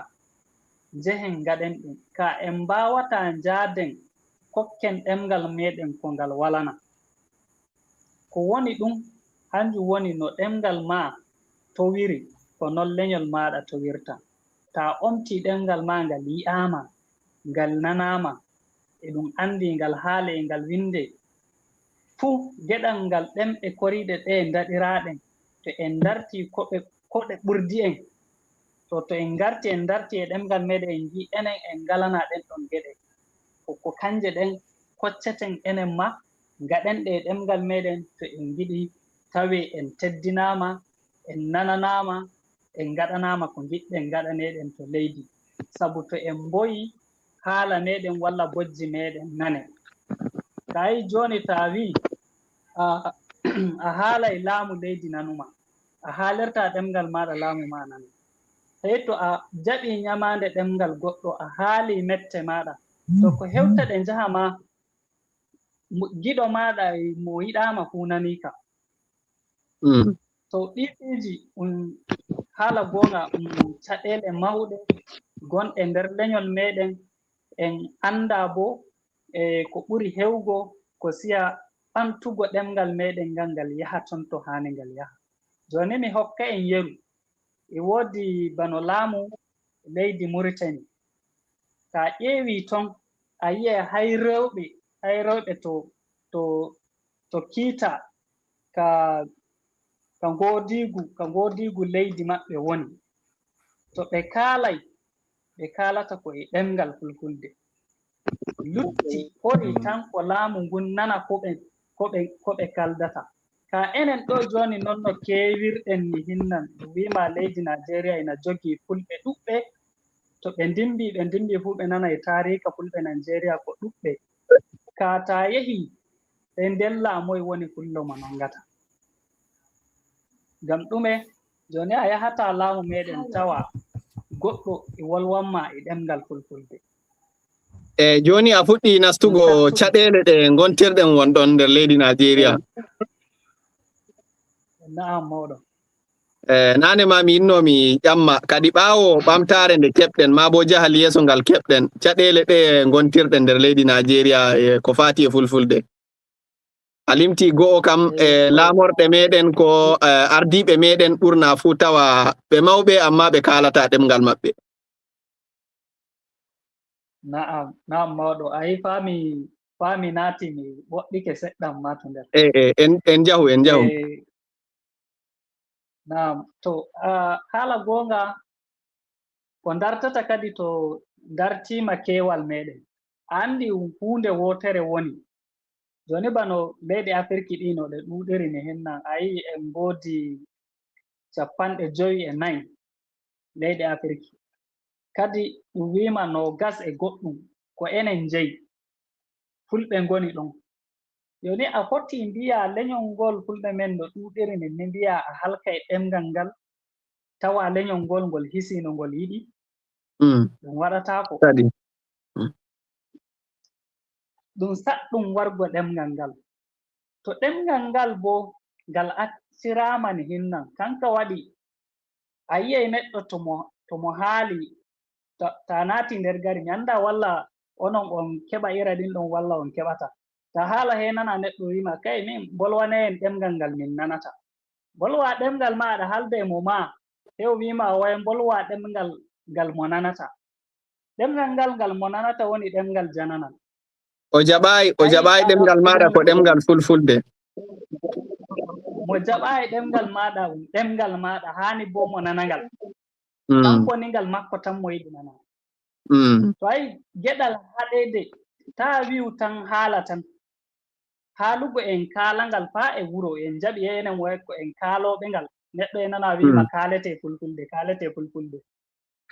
njehen ngaɗen ɗum. Ka en mbaawataa njaaden, kokken ɗemngal meeɗen ko ngal walana. Ko woni ɗum, hanjum woni no ɗemngal maa towiri, ko noon leñol maaɗa towirta. Taa omtii ɗemngal maa ngal yi'aama, ngal nanaama, e ɗum anndii ngal haalee, ngal winndee. Fuu geɗal ngal ɗemɗe koriiɗe ɗee ndaɗiraaɗen, to en ndartii ko ɓe, ko ɗe ɓurdi en, to, to en ngartii, en ndartii e ɗemngal meeɗen, en njii enen en ngalanaa ɗeen ɗoon geɗe. Ko, ko kanje ɗeen kocceten enen maa, ngaɗen ɗe e ɗemngal meeɗen, to en ngiɗi tawee en teddinaama, en nananaama, en ngaɗanaama ko ngiɗɗen ngaɗaneeɗen to leydi. Sabu to en mboyii, haala meeɗen walla bojji meeɗen nanee. Kaa yii jooni, taa wii a, a haalay laamu leydi nanuma, a haalirtaa ɗemngal maaɗa laamu maa nana. Hey, to a jaɓii ñamaande ɗemngal goɗɗo, a haalii mette maaɗa, to ko hewta ɗe njaha maa, mo, giɗo maaɗa e mo yiɗaama fuu nanii ka. Mm. To ɗii piiji, um, haala goonga, um, caɗeele mawɗe gonɗe nder leñol meeɗen, en anndaa bo, e ko ɓuri hewgo ko siya ɓantugo ɗemngal meeɗen ngal, ngal yaha toon to haani ngal yaha. Jooni mi hokka en yeru. E woodi bano laamu leydi Muritani. Taa ƴeewii toon, a yi'ay hay rewɓe, hay rewɓe to, to, to kiita ka, ka ngoodiigu, ka ngoodiigu leydi maɓɓe woni. To ɓe kaalay, ɓe kaalata ko e ɗemngal Fulfulde. Lutti ɓuri tan ko laamu ngun nana ko ɓe, ko ɓe, ko ɓe kaldata. Ka enen ɗo jooni non no keewirɗen ni hinnan, ɗum wiima leydi Najeriya ina jogii Fulɓe ɗuɓɓe, to ɓe ndimbi, ɓe ndimbi fuu ɓe nana e taariika Fulɓe Najeriya ko ɗuɓɓe. Ka ta yehi, ɓe ndella moy woni Fullo mo nanngata. Ngam ɗume? Jooni a yahataa laamu meeɗen tawa goɗɗo e wolwanma e ɗemngal Fulfulde. E jooni a fuɗɗii nastugo caɗeele ɗe ngontirɗen won ɗon nder leydi Najeriya. Na'am, mawɗo. E, naane ma mi inno mi ƴamma, kadi ɓaawo ɓamtaare nde keɓɗen, maa bo jahal yeeso ngal keɓɗen, caɗeele ɗe ngontirɗen nder leydi Najeriya, e ko faati e Fulfulde. A limti go'o kam, e, laamorɗe meeɗen ko, e, ardiiɓe meeɗen ɓurna fuu tawa ɓe mawɓe, amma ɓe kaalataa ɗemngal maɓɓe. Na'am, na'am, mawɗo. A yi faa mi, faa mi naati, mi woɗɗike seɗɗa, amma to nder. E, e, en, en njahu, en njahu. E, na'am, to, a, haala goonga, ko ndartata kadi to ndartiima keewal meeɗen. A anndi huunde wootere woni. Jooni bano leyɗe Afirki ɗi no ɗe ɗuuɗiri ni hinnan, a yi'i en ngoodi capanɗe jowi e nayi. leyɗe Afirki. Kadi ɗum wiima noogas e goɗɗum, ko enen njeyi, fulɓe ngoni ɗon. Jooni a foti mbiya leñol ngol fulɓe men no ɗuuɗiri nin, ni mbiya a halkay ɗemngal ngal, tawa leñol ngol ngol hisii no ngol yiɗi? Mm. Ɗum waɗataako. Kadi. Mm. Ɗum saɗɗum wargo ɗemngal ngal. To ɗemngal ngal bo ngal acciraama ni hinnan, kanka waɗi a yi'ay neɗɗo to mo, to mo haali, ta, ta naati nder gari, mi annda walla onon on keɓa ira ɗin ɗon walla on keɓata. Ta haala he nana neɗɗo wiima, "Kay min, bolwanee en ɗemngal ngal min nanata." Bolwa ɗemngal maaɗa, haalde e mo maa, he o wiima o waya bolwa ɗemngal ngal mo nanata. Ɗemngal ngal, ngal mo nanata woni ɗemngal jananal. O jaɓaay, o Ay, jaɓaay ɗemngal maaɗa ko ɗemngal fulfulde. Mo jaɓaay ɗemngal maaɗa, ɗemngal maaɗa haani bo mo nana ngal. Mm. Kanko ni ngal makko tan mo yiɗi nana. Mm. To ay geɗal haɗeede, taa wi'u tan haala tan. Haalugo en kaala ngal faa e wuro, en jaɓi enen woy ko en kaalooɓe ngal. Neɗɗo e nana wi'ima Mm. kaalete fulfulde, kaalete fulfulde.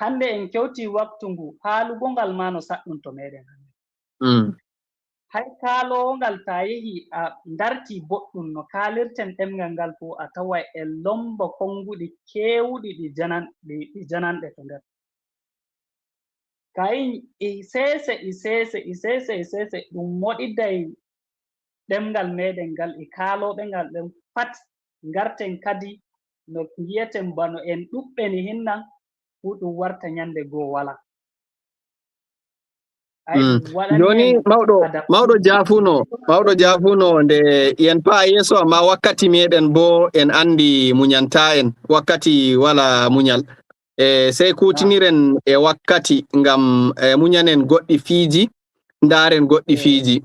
Hannde en kewti waktu ngu, haalugo ngal maa no saɗɗum to meɗen hannde. Mm. Hay kaaloowo ngal, ta yehi a ndarti boɗɗum no kaalirten ɗemngal ngal fof, a tawa e lomba konnguɗi keewɗi ɗi janan-, ɗi, ɗi jananɗe to nder. Kayi i seese, i seese, i seese, i seese, ɗum moɗiday ɗemngal meɗen ngal, e kaalooɓe ngal ɓen pat ngarten kadi no ngiyaten bano en ɗuɓɓe ni hinnan, fuu ɗum warta ñande goo wala. Ay, Mm. ɗum waɗani Jooni en mawɗo, adaptation. Mawɗo jaafuno, mawɗo jaafuno nde yen paa yeeso, amma wakkati meɗen bo en andi muñanta en, wakkati wala muñal. E, sey kuutiniren e wakkati ngam, e, muñanen goɗɗi fiiji, ndaaren goɗɗi Eh. fiiji.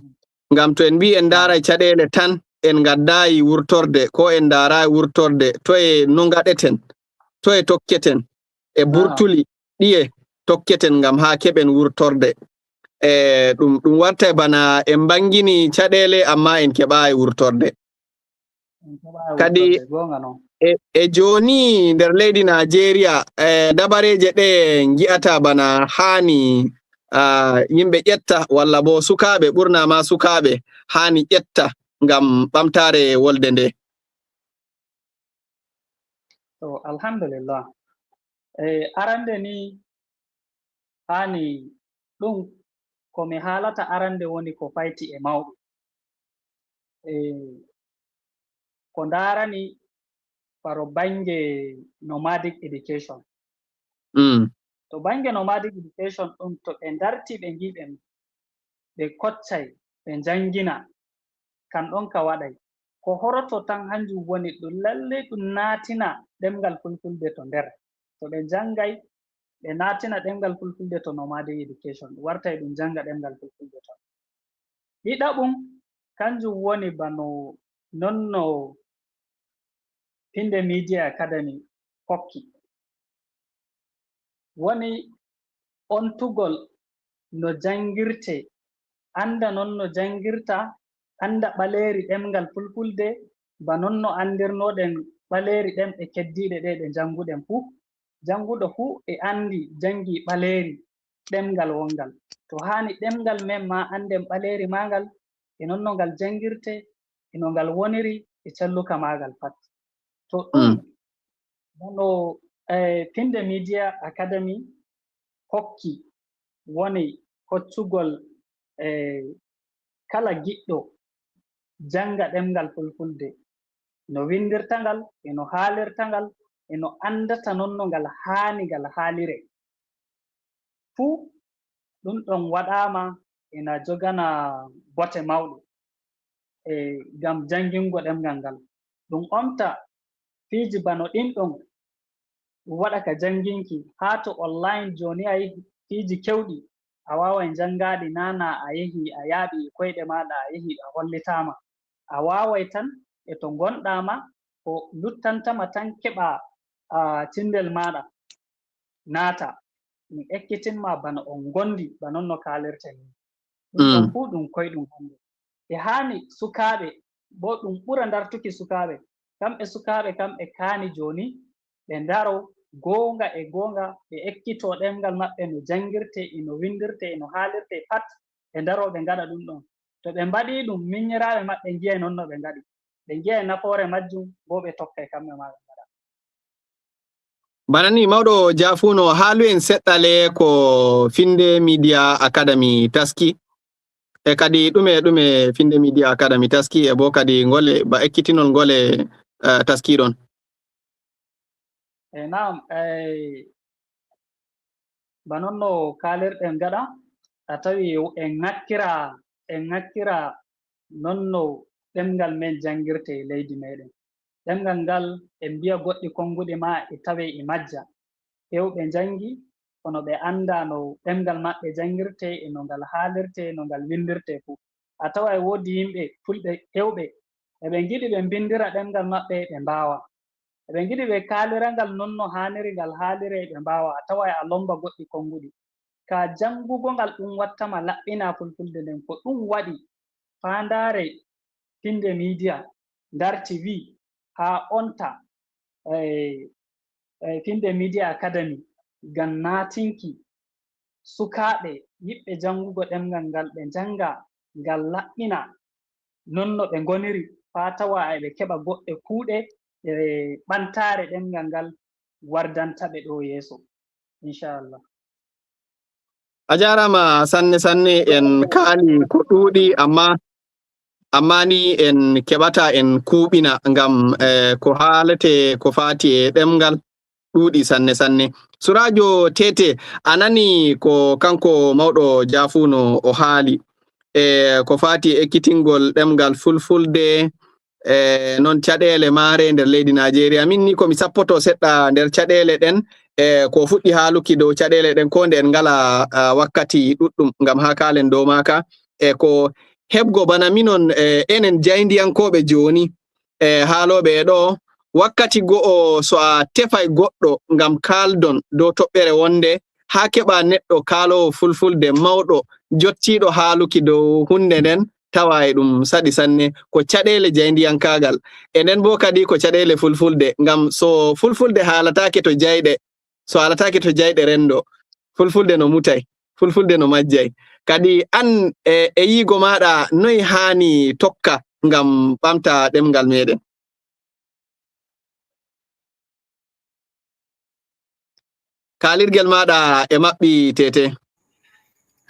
Ngam to en mbii en ndaaray caɗeele tan, en ngaddaayi wurtorde, ko en ndaaraayi wurtorde, to e no ngaɗeten, to e tokketen, e Ah. burtuli ɗiye tokketen ngam haa keɓen wurtorde. E, ɗum, ɗum wartay bana en mbangini caɗeele, amma en keɓaayi wurtorde. En keɓaayi Kadi wurtorde, goonga non. e, e jooni nder leydi Najeriya, e, dabareeje ɗe ngi'ata bana haani, a, yimɓe ƴetta, walla bo sukaaɓe, ɓurna ma sukaaɓe, haani ƴetta ngam ɓamtaare wolde nde? To, alhamdulillah. E, arande ni, haani ɗum ko mi haalata arande woni ko fayti e mawɓe. E, ko ndaarani faro bannge nomadic education. Mm. To bannge nomadic education ɗum, to ɓe ndarti ɓe ngi ɓe, ɓe koccay, ɓe njanngina, kan ɗon ka waɗay. Ko horoto tan hanjum woni ɗum lalle ɗum naatina ɗemngal fulfulde to nder. To ɓe njanngay, ɓe naatina ɗemngal fulfulde to nomadic education, ɗum wartay ɗum njannga ɗemngal fulfulde to. Ɗiɗaɓum, kanjum woni bano non no Pinde Media Academy hokki. Woni ontugol no janngirtee, annda non no janngirta, annda ɓaleeri ɗemngal fulfulde, ba non no anndirnoɗen ɓaleeri ɗemɗe keddiiɗe ɗe ɗe njannguɗen fuu. Jannguɗo fuu e anndi, janngi ɓaleeri ɗemngal wonngal. To haani ɗemngal men maa annden ɓaleeri maagal, e non no ngal janngirtee, e no ngal woniri, e calluka maagal pat. To ɗum, Mm. wano, eh, Pinde Media Academy hokki, woni hoccugol, eh, kala giɗɗo jannga ɗemngal fulfulde, no winndirta ngal, e no haalirta ngal, e no anndata non no ngal haani ngal haaliree. Fuu ɗum ɗon waɗaama ina jogana bote mawɗe, e, ngam janngingo ɗemngal ngal. Ɗum omta fiiji bano ɗin ɗon, ɗum waɗa ka jannginki haa to online jooni a yehi fiiji keewɗi, a waaway njanngaɗi, naa na a yehi a yaaɓi e koyɗe maaɗa, a yehi a hollitaama. A waaway tan e to ngonɗaa ma, ko luttantama tan keɓa, a, cindel maaɗa, naata. Ɗum ekkitinma bana on ngondi, ba non no kaalirten ni. Ɗum ɗon Mm. fuu ɗum koyɗum hannde. E haani sukaaɓe, bo ɗum ɓura ndartuki sukaaɓe. Kamɓe sukaaɓe, kamɓe kaani jooni, ɓe ndaro, goonga e goonga, ɓe ekkitoo ɗemngal maɓɓe no janngirtee, e no winndirtee, e no haalirtee pat, ɓe ndaroo ɓe ngaɗa ɗum ɗoon. To ɓe mbaɗii ɗum, miñiraaɓe maɓɓe njiyay noon no ɓe ngaɗi. Ɓe njiyay nafoore majjum, boo ɓe tokkay kamɓe maa ɓe ngaɗa. Bana ni, mawɗo Jaafuuno, haalu en seɗɗa le ko Finnde Media Academy taski, e kadi ɗume ɗume Finnde Media Academy taski, e boo kadi ngole, ba ekkitinol ngole, eh, taskiɗon? E naam, eh, ba noon no kaalirɗen gaɗa, a tawi en ŋakkira, en ŋakkira noon no ɗemngal men janngirtee e leydi meeɗen. Ɗemngal ngal, en mbiya goɗɗi konnguɗi maa e tawee e majja. Heewɓe njanngi, kono ɓe anndaa no ɗemngal maɓɓe janngirtee, e no ngal haalirtee, no ngal winndirtee fuu. A tawa e woodi yimɓe, fulɓe heewɓe, eɓe ngiɗi ɓe mbinndira ɗemngal maɓɓe, ɓe mbaawaa. Eɓe ngiɗi ɓe kaalira ngal noon no haaniri ngal haaliree, ɓe mbaawaa. A tawa e a lommba goɗɗi konnguɗi. Ka janngugo ngal ɗum watta ma laɓɓinaa fulfulde nden. Ko ɗum waɗi faandaare Finnde Media darti wii haa onta, eh, eh, Finnde Media Academy ngam naatinki sukaaɓe yiɗɓe janngugo ɗemngal ngal, ɓe njannga ngal laɓɓina noon no ɓe ngoniri, faa tawa eɓe keɓa goɗɗe kuuɗe e ɓamtaare ɗemngal ngal wardanta ɓe ɗo yeeso, inchallah. A jaaraama sanne sanne, en kaali ko ɗuuɗi, amma, amma ni en keɓata en kuuɓina ngam, eh, ko haalete ko faati e ɗemngal ɗuuɗi sanne sanne. Suraajo Tete, a nani ko kanko mawɗo Jaafuuno o haali, e ko faati e ekkitingol ɗemngal fulfulde, e noon caɗeele maare nder leydi Najeriya. Min ni ko mi sappoto seɗɗa nder caɗeele ɗen, e ko fuɗɗi haaluki dow caɗeele ɗen, ko nde en ngala, ah, wakkati ɗuɗɗum ngam haa kaalen dow maaka. E ko heɓgo bana minon, e enen jaayndiyankooɓe jooni, e haalooɓe e ɗo, wakkati go'o so a tefay goɗɗo ngam kaaldon dow toɓɓere wonde, haa keɓa neɗɗo kaaloowo fulfulde mawɗo jottiiɗo haaluki dow huunde nden, tawa e ɗum saɗi sanne. Ko caɗeele jaayndiyankaagal. E nden boo kadi ko caɗeele fulfulde, ngam so fulfulde haalataake to jaayɗe, so haalataake to jaayɗe renndo, fulfulde no mutay, fulfulde no majjay. Kadi an e, e yiigo maaɗa, noy haani tokka ngam ɓamta ɗemngal meeɗen? Kaalirgel maaɗa e maɓɓi, Tete.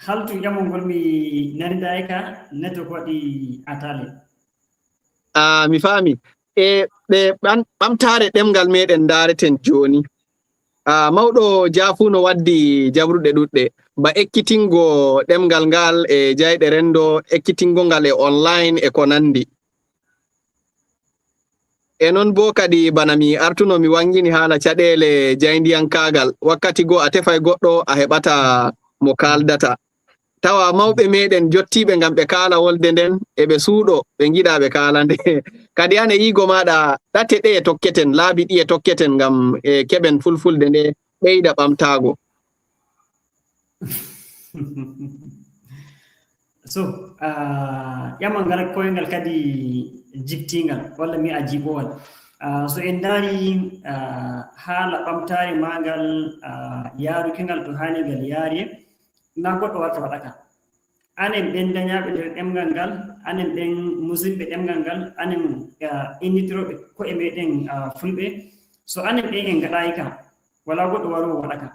Haltu ƴamol ngol mi nanidaay ka, network waɗi atale. Ah, mi faami. E ɗe ɓan-, ɓamtaare ɗemngal meeɗen ndaareten jooni. Ah, mawɗo Jaafu no waddi jabruɗe ɗuɗɗe, ba ekkitingo ɗemngal ngal e jaayɗe renndo, ekkitingo ngal e online e ko nanndi. E non boo kadi, bana mi artuno mi wangini haala caɗeele jaayndiyankaagal, wakkati goo a tefay goɗɗo a heɓata mo kaaldata. Tawa mawɓe meeɗen jottiiɓe ngam ɓe kaala wolde nden, e ɓe suuɗo, ɓe ngiɗa ɓe kaala nde. Kadi an e yiigo maaɗa, ɗate ɗeye tokketen, laabi ɗiye tokketen ngam e keɓen fulfulde nde ɓeyda ɓamtaago? So, ah, ƴamal ngal koyngal kadi jiktingal, walla mi a jiɓowal. Ah, so en ndaari, ah, haala ɓamtaare maagal, ah, yaaruki ngal to haani ngal yaare, na goɗɗo warta waɗa ka. Anen ɓen dañaaɓe nder ɗemngal ngal, anen ɓen musidɓe ɗemngal ngal, anen, ah, innitirooɓe ko'e meɗen, ah, fulɓe. So anen ɓen en ngaɗaay ka, walaa goɗɗo waroowo waɗa ka.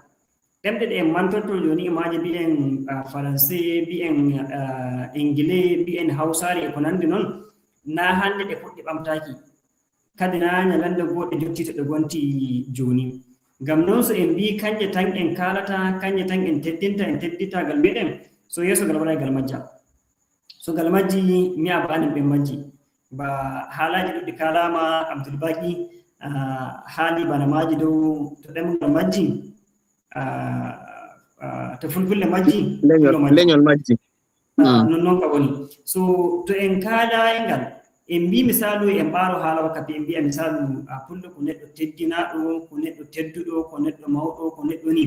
Ɗemɗe ɗe en mantorto jooni e maaje mbiyen, ah, faranse, mbiyen, ah, engile, mbiyen hawsaare e ko nanndi non, na hannde ɗe puɗɗi ɓamtaaki. Kadi na ñalannde goo ɗe jottii to ɗe ngonti jooni. Ngam non so en mbii kanje tan en kaalata, kanje tan en teddinta, en teddinta gal meɗen, so yeeso ngal waɗay ngal majja. So ngal majji, mi a baanen ɓen majji. Ba haalaaji ɗuɗɗi kaalaama, Abdul Baqi, ah, haali bana maaji dow to ɗemngal majji, ah, ah, to fulfulde majji, leñol, leñol majji. Ah, non, non ka woni. So to en kaalaay ngal, en mbii misaalu, en ɓaaro haala wakkati, en mbiya misaalu, ah, pullo ko neɗɗo teddinaaɗo, ko neɗɗo tedduɗo, ko neɗɗo mawɗo, ko neɗɗo ni.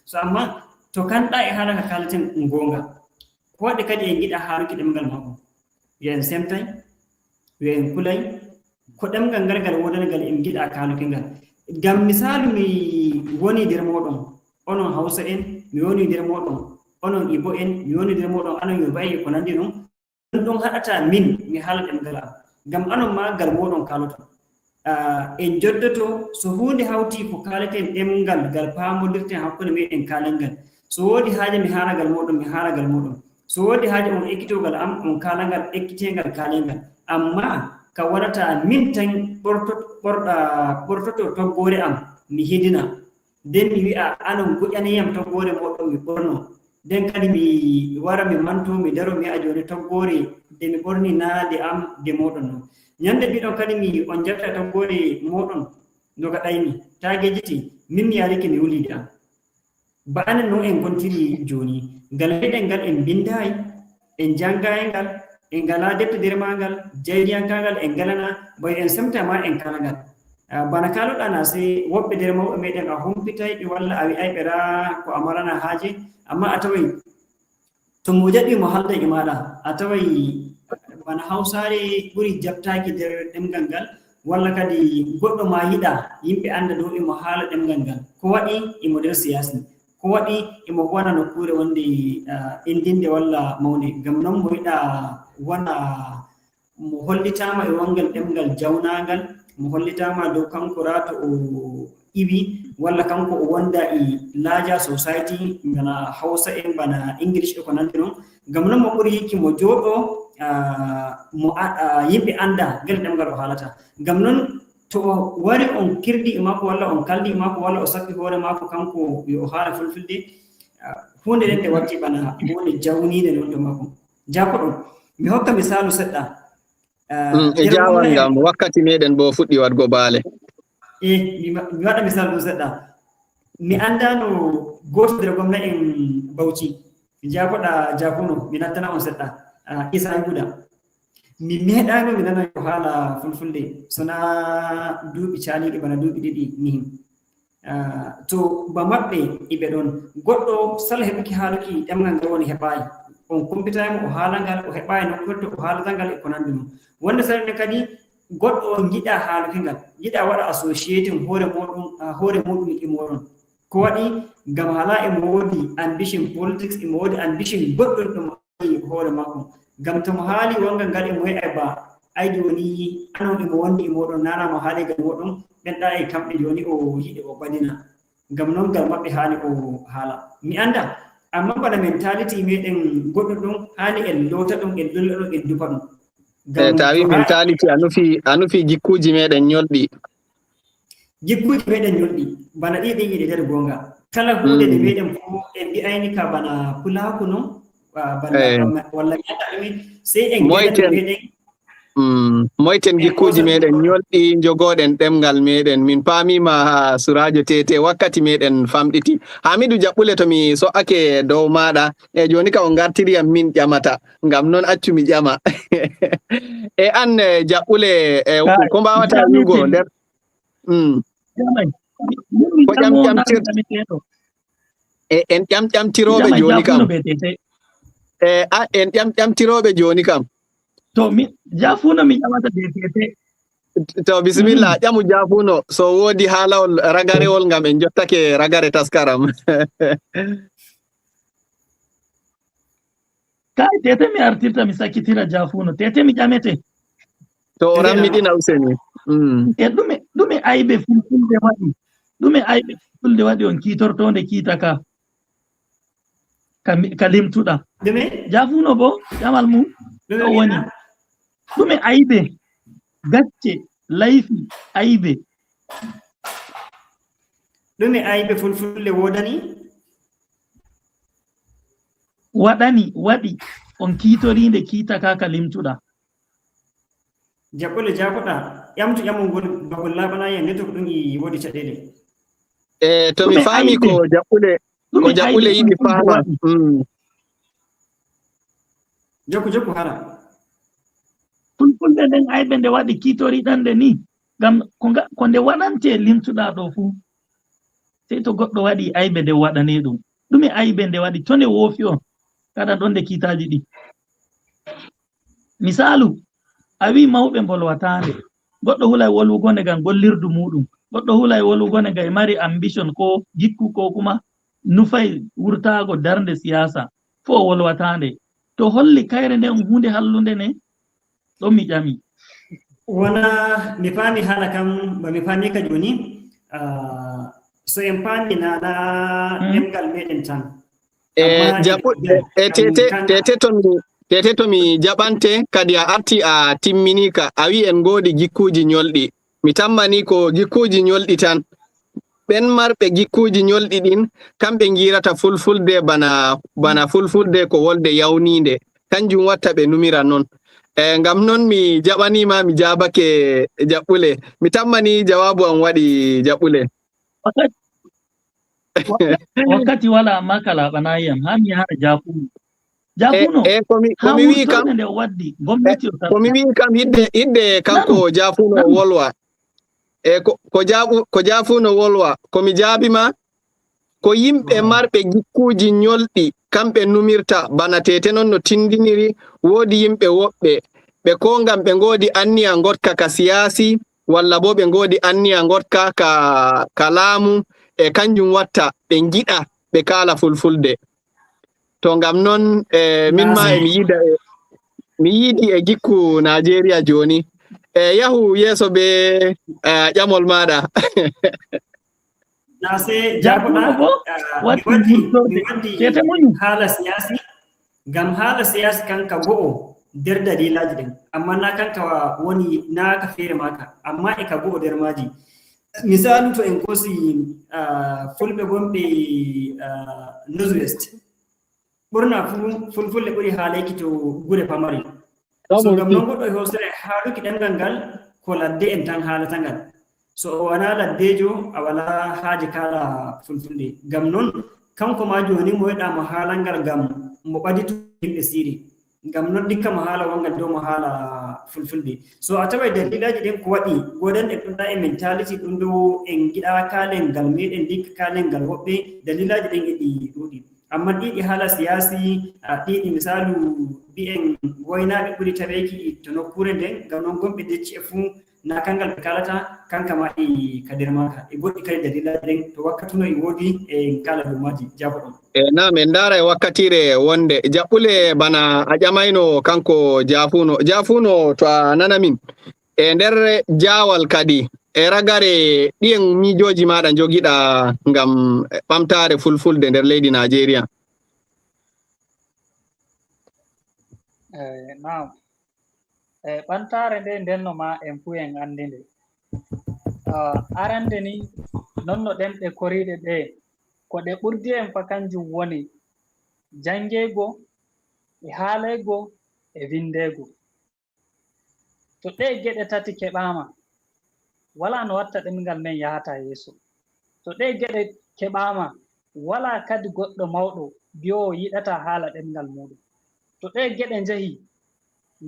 So amma to kanɗa e haala ka kaalaten goonga, ko waɗi kadi en ngiɗa haaluki ɗemngal makko? Yo en semtay, yo en kulay, ko ɗemngal ngal ngal woodani ngal en ngiɗa kaaluki ngal. Ngam misaalu, mi woni nder mooɗon, onon Hawsa'en, mi woni nder mooɗon, onon Ibo'en, mi woni nder mooɗon, onon Yoruba'en, e ko nanndi non. Ɗum ɗon haɗata min mi haala ɗemngal am, ngam onon maa ngal mooɗon kaaloton. Ah, en njoddoto, so huunde hawti ko kaaleten ɗemngal ngal paamondirten hakkunde meeɗen kaalangal. So woodi haaje mi haala ngal mooɗon, mi haala ngal mooɗon. So woodi haaje on ekkitoo ngal am, on kaala ngal ekkiteengal kaalengal. Ammaa ka wonata min tan ɓorto-, ɓorɗa-, ɓortoto toggoore am, mi hedina. Nden mi wi'a, anon ngoƴanee yam toggoore mooɗon mi ɓorno. Nden kadi mi wara, mi manto, mi daro, mi wi'a, jooni toggoore nde mi ɓorni naa nde am, nde mooɗon non. Nyannde mbiɗon kadi mi on njaɓta toggoore mooɗon no gaɗaymi. Taa ngejjiti, min mi yarike, mi wuli nde am. Ba anen non en ngontiri jooni. Ngal meɗen ngal en mbindaay, en janngaay ngal, en ngalaa defte nder maa ngal, jayriyankaa ngal en ngalanaa, bayo en semta maa en kala ngal. Ah, bana kaaloɗaa na, sey woɓɓe nder mawɓe meɗen a humpitay ɓe walla a wi'ay ɓe raa ko a marana haaje, amma a taway to mo jaɓi mo haalda e maaɗa, a taway bana Hawsaare ɓuri jaɓtaaki nder ɗemngal ngal, walla kadi goɗɗo ma yiɗa yimɓe annda dow emo haala ɗemngal ngal. Ko waɗi emo nder siyaasi? Ko waɗi emo huwana nokkuure wonde, ah, enɗinde walla mawnde? Ngam non mo yiɗa wona mo hollitaama e wongal ɗemngal jawnaangal, mo hollitaama dow kanko raa to o iwi, walla kanko o wonda e larger society, bana Hawsa en, bana English e ko nanndi non. Ngam non mo ɓuri yikki mo jooɗo, ah, mo a-, ah, yimɓe annda ngel ɗemngal o haalata. Ngam non to o wari on kirdi e maako, walla on kaldi e maako, walla o sappi hoore maako kanko yo o haala fulfulde, ah, huunde nden nde watti bana huunde jawniinde non to maako. Jaakoɗo, mi hokka misaalu seɗɗa. Ah, Mm, e nder jaawal wonno en ngam wakkati meɗen bo fuɗɗi waɗgo baale. Eh, mi ma-, mi waɗa misal ɗum seɗɗa. Mi anndaano gooto nder gomna en Bauchi. Jaakoɗa Jaakuno, mi nattana on seɗɗa. Ah, Isa Yuda. Mi meeɗaano mi nana yo haala fulfulde, so naa duuɓi caaliiɗi bana duuɓi ɗiɗi nihin. Ah, to ba maɓɓe iɓe ɗon. Goɗɗo sala heɓuki haaluki ɗemngal ngal woni heɓaayi. On kumpitaay mo o haala ngal, o heɓaayi nokkuure to o haalata ngal e ko nanndi mum. Wonde sarde kadi goɗɗo on yiɗa haaluki ngal, yiɗa waɗa associating hoore mooɗum, ah, hoore muuɗum e mooɗon. Ko waɗi? Ngam hala emo woodi ambition politics, emo woodi ambition goɗɗum ɗum hoore makko. Ngam to mo haali wongal ngal, emo wi'a ba, ay jooni anon emo wondi e mooɗon, nana mo haali ngal mooɗon, ɓen ɗa e kamɓe jooni o yiɗi o ɓadina. Ngam non ngal maɓɓe haani o haala. Mi annda, amma bana mentality meɗen goɗɗum ɗum, haani en loota ɗum, en lulla ɗum, en dufa ɗum. Eh, ngam tawi to haa mentality a nufi, a nufi jikkuuji meɗen ñolɗi. Jikkuuji meɗen ñolɗi, bana ɗi ɗin yiɗi nder goonga. Kala huunde nde Mm. meɗen fof en mbi'ayni ka bana pulaaku non, wa-, bana, Eh. bana, walla mi annda ɗume, sey en Moyten, geɗa ɗum meɗen. Mm, moyten En jikkuuji koosa meɗen ɗum. ñolɗi, njogoɗen ɗemngal meɗen. Min paamiima, haa suraajo Tete, wakkati meɗen famɗiti. Hamidu Jaɓɓule, to mi so'ake dow maaɗa, e jooni ka o ngartiri yam min ƴamata, ngam non accu mi ƴama. E an, eh, Jaɓɓule, eh, Ka-, ko mbaawata ƴameten. Wi'ugo nder Mm. Ƴamay. Min, min Ko ƴam ƴamo ƴamtir- ƴamteteɗo. E, en ƴam ƴamtirooɓe Ƴamay jooni kam. Jaafuno B T T. E, a, en ƴam ƴamtirooɓe jooni kam. To mi, Jaafuno mi ƴamata B T T. To, bisimilla, Mhm. ƴamu Jaafuno. So woodi haalawol ragarewol ngam en jottake ragare taskaram. Kay, Tete mi artirta, mi sakkitira Jaafuno. Tete mi ƴamete. To o Tete rammiɗina useni. Mm. E ɗume, ɗume aybe fulfulde waɗi? Ɗume aybe fulfulde waɗi on kiitortoonde kiita ka? Ka mi-, ka limtuɗa. Ɗume? Jaafuno bo, ƴamal mum. Ɗume ɗo woni? Wi'ata? Ɗume aybe? Gacce, layfi, aybe. Ɗume aybe fulfulde woodani? Waɗani, waɗi, on kiitoriinde kiita ka ka limtuɗa. Jaɓɓule jaakoɗa, ƴamtu ƴamol ngol, bagol laaɓanaa yam, network ɗum e woodi caɗeele. E, to mi Ɗume faami aybe? Ko Jaɓɓule, ko Ɗume Jaɓɓule aybe yiɗi fulfulde faama. Waɗi? Mm. Jokku, jokku hara. Fulfulde nden aybe nde waɗi kiitoriɗan nde ni. Ngam ko nga, ko nde waɗante limtuɗa ɗo fuu. Sey to goɗɗo waɗi aybe nde waɗane ɗum. Ɗume aybe nde waɗi? To nde woofi on, ngaɗan ɗon nde kiitaaji ɗi. Misaalu, a wi'i mawɓe mbolwataande. Goɗɗo hulay wolwugo nde ngam gollirdu muuɗum. Goɗɗo hulay wolugo ne gay mari ambition ko jikku ko kuma nufay wurtaago darnde siyaasa. Fo o wolwataande. To holli kayre nden huunde hallunde ne, ɗon mi ƴami. Wona mi faami haala kam, ba mi faami ka jooni. Ah, so en paami na, na ɗemngal meɗen tan. E jaɓu e tete tete to mi tete to mi jaɓante kadi a arti a timminika a wi en ngoodi jikkuuji ñolɗi. Mi tammani ko jikkuuji ñolɗi tan. Ɓen marɓe jikkuuji ñolɗi ɗin, kamɓe ngiirata fulfulde bana bana fulfulde ko wolde yawniinde. Kanjum watta ɓe numira non. E ngam non mi jaɓaniima mi jaabake jaɓɓule. Mi tammani jawaabu am waɗi jaɓɓule. Wakkati wala makala ɓanayi am ha mi yahata jafuno. Jafuno. E komi komi wi kam nde waddi gomnati o ko mi wi kam hidde hidde kanko jafuno wolwa. E ko ko jabu ko jafuno wolwa komi jabi ma ko yimɓe marɓe jikkuuji ñolɗi kamɓe numirta bana tete non no tindiniri. Woodi yimɓe woɓɓe ɓe ko ngam ɓe ngoodi anniya ngotka ka siyaasi walla boo ɓe ngoodi anniya ngotka ka ka laamu e kanjum watta ɓe ngiɗa ɓe kaala fulfulde. To ngam non e min ma e mi yiida e mi yiidi e gikku Najeriya jooni. E yahu yeeso be e ƴamol maaɗa. Na se jaboɗa mi waddi mi waddi haala siyasi. Ngam haala siyasi kan ka go'o nder dalilaji ɗin amma na kan ka woni na ka feere maka amma e ka go'o nder maji. Misalu to en kosi fulɓe gonɓe northwest ɓurna fu fulfulde ɓuri haalayki to gure pamare. So ngam non goɗɗo e hosere haaluki ɗemngal ngal ko ladde en tan haalata ngal. So o wona laddejo a wala haaje kala fulfulde. Ngam non kanko ma joni mo yiɗa mo haalal ngal ngam mo ɓadito yimɓe siiri. Ngam non dikka mo haala wongal dow mo haala fulfulde. So a taway dalilaji ɗin ko waɗi godanɗe ɗum ɗa e mentality ɗum ɗo en giɗa kalen ngal meɗen dikka kalen ngal woɓɓe dalilaji ɗin e ɗi ɗuɗi. Amma ɗiɗi haala siyasi ɗiɗi misalu mbiyen woynaaɓe ɓuri taweeki to nokkuure nden ngam non gonɓe decci e fuu na kanngal ɓe kaalata kanka ma ɗi ka nder maaka e goɗɗi kadi dalilaaji ɗen to wakkatuno e woodi e en kaala dow maaji jaafoɗon. E na min ndaara e wakkatiire wonde jaɓɓule bana a ƴamayno kanko jaafuno jaafuno to a nana min e nder jaawal kadi e ragare ɗiyen miijooji maaɗa njogiɗa ngam ɓamtaare fulfulde nder leydi Najeriya. Eyi, naam. Eyi, ɓamtaare nde ndenno ma en fuu en anndi nde. Ah, arande ni, non no ɗemɗe koriiɗe ɗe, ko ɗe ɓurdi en fa kanjum woni janngeego, e haaleygo, e winndeego. To ɗee geɗe tati keɓaama, walaa no watta ɗemngal men yahata yeeso. To ɗee geɗe keɓaama, walaa kadi goɗɗo mawɗo biyoowo yiɗataa haala ɗemngal muuɗum. To ɗee geɗe njahii,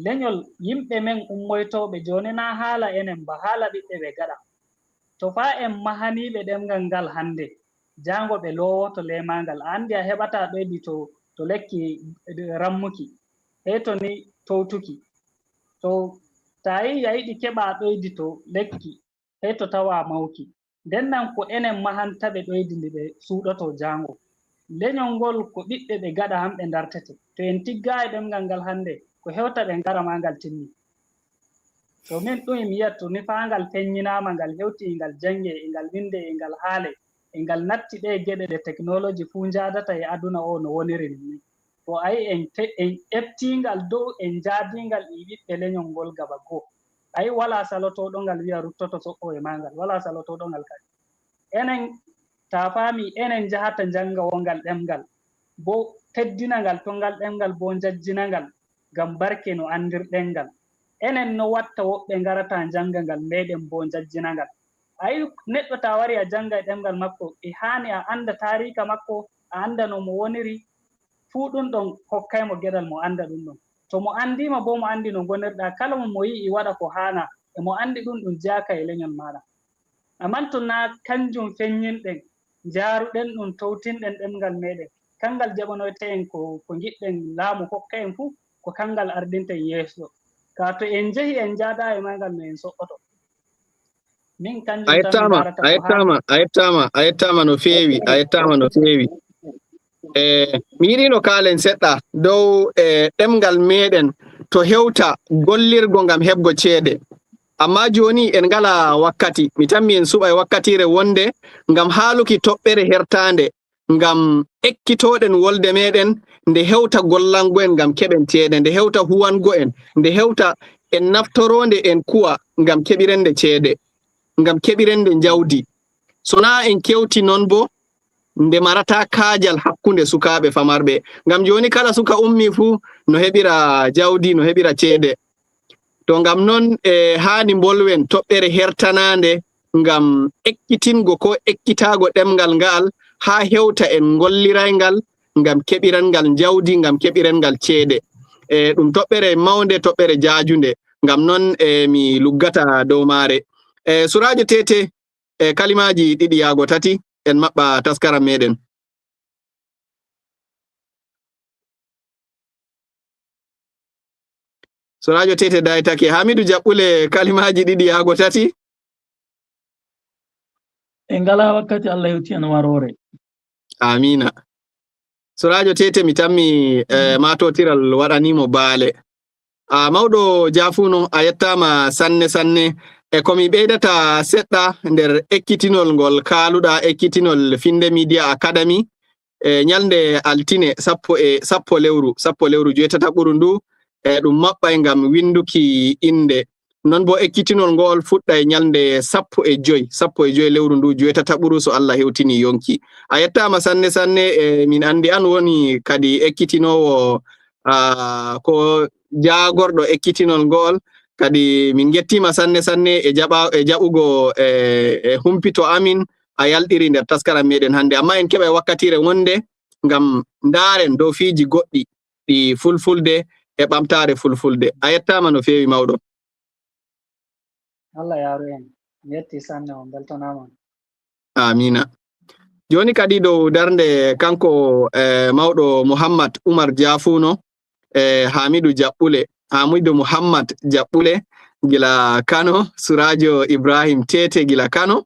leñol yimɓe men ummoytooɓe jooni naa haala enen ba, haala ɓiɓɓe ɓe gaɗa. To faa en mahaniiɓe ɗemngal ngal hannde, jaango ɓe loowoto leemaangal. A anndi a heɓataa ɗoydi to, to lekki rammuki, hey to ni towtuki. To ta yii a yiɗi keɓa ɗoydi to lekki, hey to tawa mawki. Nden nan ko enen mahanta ɓe ɗoydi ndi ɓe suuɗoto jaango. Leñol ngol ko ɓiɓɓe ɓe gaɗa han ɓe ndartete. To en tiggaayi ɗemngal ngal hannde, ko hewta ɓe ngara ma ngal timmi. To min ɗum mi yiyat to ni faa ngal feññinaama, ngal hewti, ngal jannge, e ngal winnde, e ngal haale, e ngal natti ɗee geɗe ɗe teknoloji fuu njaadata e aduna o no woniri ni. To ayi en te-, en ƴeftiingal dow, en njaadiingal e ɓiɓɓe leñol ngol gaba goo. Ayi walaa salotooɗo ngal wiya ruttoto soɓɓo e maa ngal, walaa salotooɗo ngal kadi. Enen, ta faami, enen njahata njannga wongal ɗemngal, bo teddina ngal, to ngal ɗemngal bo njajjina ngal, ngam barke no anndirɗen ngal. Enen no watta woɓɓe ngarata njannga ngal, meɗen bo njajjina ngal. Ayi, neɗɗo ta wari a jannga e ɗemngal makko, e haani a annda taariika makko, a annda no mo woniri, fuu ɗum ɗon hokkay mo geɗal mo annda ɗum ɗon. To mo anndiima bo mo anndi no ngonirɗa, kala mo mo yi'i waɗa ko haana, e mo anndi ɗum ɗum jeyaaka e leñol maaɗa. Amman to naa kanjum feññinɗen, njaaruɗen ɗum, towtinɗen ɗemngal meeɗen, kanngal jaɓanoyta en ko, ko ngiɗɗen laamu hokka en fuu, ko kanngal ardinta en yeeso. Kaa to en njehii en njaadaa e maagal no en so'oto. Min kanjum a yettaama a yettaama a yettaama a yettaama no feewi a yettaama no feewi. E mi yiɗino kaalen seɗɗa dow e ɗemngal meɗen to hewta gollirgo ngam heɓgo ceede. Amma jooni en ngala wakkati mi tammi en suɓa e wakkatiire wonde ngam haaluki toɓɓere hertaande ngam ekkitoɗen wolde meɗen nde hewta gollango en ngam keɓen ceede nde hewta huwango en nde hewta en naftoroonde en kuwa ngam keɓiren nde ceede ngam keɓiren nde njawdi. So naa en kewti noon bo nde marata kaajal hakkunde sukaaɓe famarɓe ngam jooni kala suka ummi fuu no heɓira jawdi no heɓira ceede. To ngam noon e haani mbolwen toɓɓere hertanaande ngam ekkitingo ko ekkitaago ɗemngal ngaal haa hewta en ngollirayngal ngam keɓiranngal njawdi ngam keɓiranngal ceede. E ɗum toɓɓere mawnde toɓɓere jaajunde ngam noon e mi luggata dow maare. E suraajo tete e kalimaaji ɗiɗi yaago tati en maɓɓa taskaram meɗen. Soraajo tete daytake hamidu jaɓɓule kalimaaji ɗiɗi yaago tati. En ngalaa wakkati Allah hewti en waroore. Amiina. Soraajo tete mi tammi eh, matotiral waɗanimo baale. A mawɗo jaafuno a yettaama sanne sanne. E ko mi ɓeydata seɗɗa nder ekkitinol ngol kaaluɗa ekkitinol finde media academy e ñalnde altine sappo e sappo lewru sappo lewru joetataɓuru ndu e ɗum maɓɓay ngam winnduki innde. Non bo ekkitinol ngo'ol fuɗɗay ñalnde sappo e joy sappo e joy lewru ndu joetataɓuru so Allah hewtini yonki. A yettaama sanne sanne e min anndi an woni kadi ekkitinoowo ko jaagorɗo ekkitinol ngo'ol kadi min ngettiima sanne sanne e jaɓa e jaɓugo e humpito amin a yalɗiri nder taskaram meɗen hannde amma en keɓa e wakkatire wonde ngam ndaaren dow fiiji goɗɗi ɗi fulfulde e ɓamtaare fulfulde. A yettaama no feewi mawɗo. Allah yaaru en. Mi yetti sanne on beltanaama. Amina. Jooni kadi dow darnde kanko e mawɗo Muhammad Umar Jafuno e Hamidu Jaɓɓule. Hamidu Muhammad Jaɓɓule gila Kano, Suraajo Ibrahim Tete gila Kano.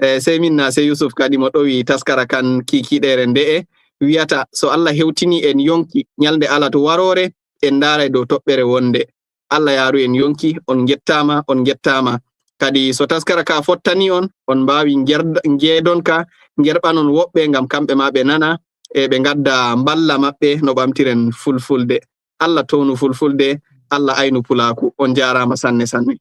E sey min na sey Yusuf kadi mo ɗowi taskara kan kiikiɗeere nde'e wiyata so Allah hewtini en yonki ñalnde alat waroore en ndaaray dow toɓɓere wonde. Allah yaaru en yonki on ngettaama on ngettaama. Kadi so taskara ka fottani on on mbaawi njeedon ka ngerɓanon woɓɓe ngam kamɓe ma ɓe nana e ɓe ngadda mballa maɓɓe no ɓamtiren fulfulde. Allah townu fulfulde. Allah aynu pulaaku. On njaaraama sanne sanne.